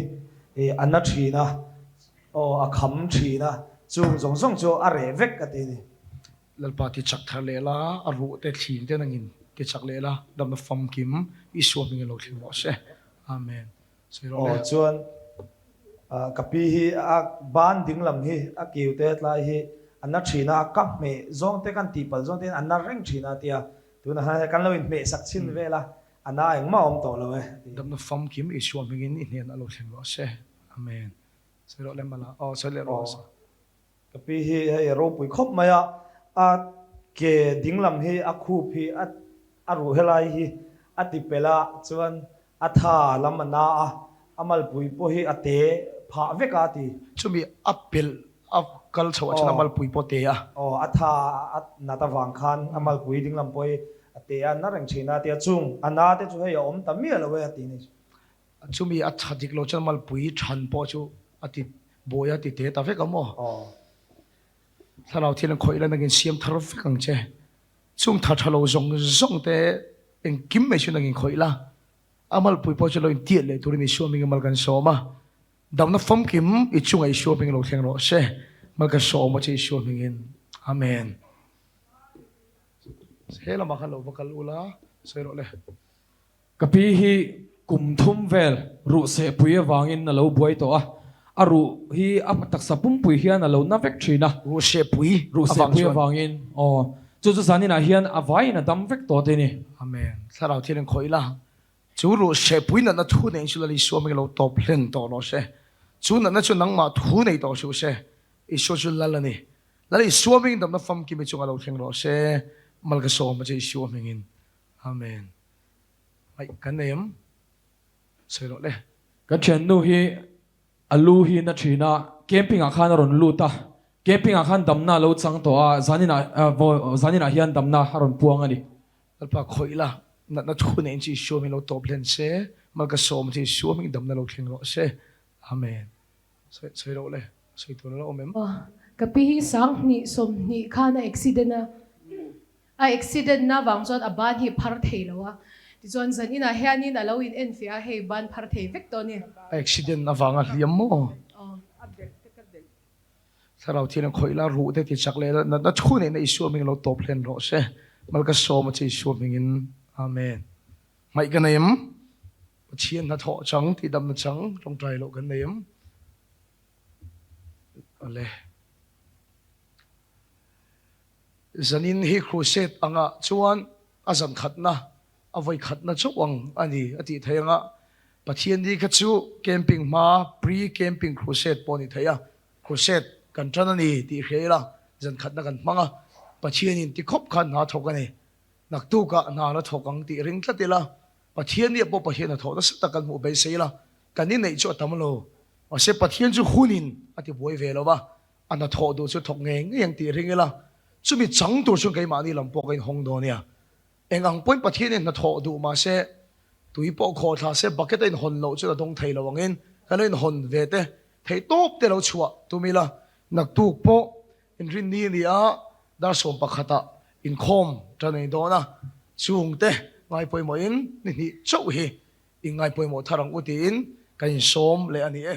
a na thin a, aw a kham thin a, chung zawng zawng chu a reh vek a ti a ni. Lalpa ti chak thar leh la, a ruh te thling te nangin ti chak leh la, damna famkim Isua hmingin lo thleng rawh se. Amen. Sawi rawh le. Aw chuan ka pi hi a ban ding lam hi a kiu te tlai hi a na thin a, ka hmeh zawng te kan tihpalh zawng te hian a na reng thin a tia, tunah hian kan lo inhmeh sak chhin vel a, a na engmah a awm tawh lo e a ti. Damna famkim Isua hmingin i hnenah lo thleng rawh se. Amen. Sawi rawh le Mala. Aw sawi leh rawh. Ka pi hi hei a ropui khawp mai a, a ke dinglam hi a khup hi a a ruh helai hi a ti pelh a, chuan a tha lam a na a, a malpui pawh hi a te phah vek a a ti. Chumi a pelh a kal chhoh ah chuan a malpui pawh a te a. Aw, a tha a nat avang khan a malpui dinglam pawh hi a te a, na reng thin a a ti a, chung a na te chu hei a awm ta miah lo e a ti ni. Chumi a tha dik lo chuan malpui than pawh chu a ti Bawi a ti te ta vek a maw? Thlarau thil an khawih lan angin siam thar vek ang che. Chung tha tha lo zawng zawng te engkim mai chu nangin khawih la. A malpui pawh chu lo intiat leh turin Isua hmingin mal kan sawm a. Damna famkim i chungah Isua hming lo thleng rawh se. Mal kan sawm a che Isua hmingin. Amen. He lamah khan lo va kal ula sawi rawh le. Ka pi hi kum thum vel ruh sehpui avangin a lo buai tawh a, a ruh hi a taksa pumpui hian a lo na vek thin a. Ruh sehpui Ruh avang sehpui chuan. avangin aw. Chu chu zaninah hian a vaiin a dam vek tawh te ni. Amen. Thlarau thil in khawih la. Chu ruh sehpui natna thu nei chu Lal Isua hming lo tawp hlen tawh rawh se. Chu natna chu nangmah thu nei tawh suh se. Isua chu Lal a ni. Lal Isua hming damna famkimi chungah lo thleng rawh se. Mal ka sawm a che Isua hmingin. Amen. Aih, kan nei em? Sawi rawh le. Kan thiannu hi a lu hi na thin a, camping ah khan a rawn lut a, camping ah khan damna a lo chang tawh a, zaninah zaninah hian damna a rawn puang a ni. Lalpa khawih la, natna thu neiin chi Isua hming lo tawp hlen se, mal ka sawm che Isua hming damna lo thleng rawh se. Amen. Sawi sawi rawh le, sawi tur a la awm em? Ka pi hi 2020 khan a accident a. A accident na vang chuan a ban hi phar thei lo a, tichuan zan inah hianin a lo in en fiah a, hei ban phar thei vek tawh a ni. A accident avanga hliam maw? Thlarau thil an khawih la, ruh te ti chak leh la, natna thu neihna Isua hming lo tawp hlen rawh se. Mal ka sawm a che Isua hmingin. Amen. Hmaih ka nei em? Pathian hnathawh chang, tihdamna chang, tawngtai loh kan nei em? Awle. Zanin hi crusade angah chuan a zan khatna, a vawi khatna chauh ang a ni a tih theih anga, Pathian ni kha chu camping hma pre-camping crusade pawh a ni thei a, crusade kan tan a ni tih hria ila zan khatna kan hmang a, Pathianin ti khawp khan hna thawk a ni, naktukah hna la thawk ang tih ring tlat ila, Pathian nia pawh Pathian hnathawh nasa tak kan hmuh beisei ila, kan inneih chu a tam lo, mahse Pathian chu hunin a ti buai ve lo va, A hnathawh duh chu thawk ngei ngei ang tih ring ila, chumi chang tur chuan keimahni lam pawh ka inhawng dawn nia. Eng ang pawhin Pathianin hnathawh duh mah se, tui pawh khawh thla se, bucket a inhawn loh chuan a dawng thei lo angin kan lo inhawn ve te, theih tawp te lo chhuah tum ila, naktuk pawh Inrinni a ni a, dar 11 ah inkhawm tan a ni dawn a, chungte ngaipawimawhin ni hnih chauh hi in ngaipawimawh thar ang u tiin kan insawm leh a ni e.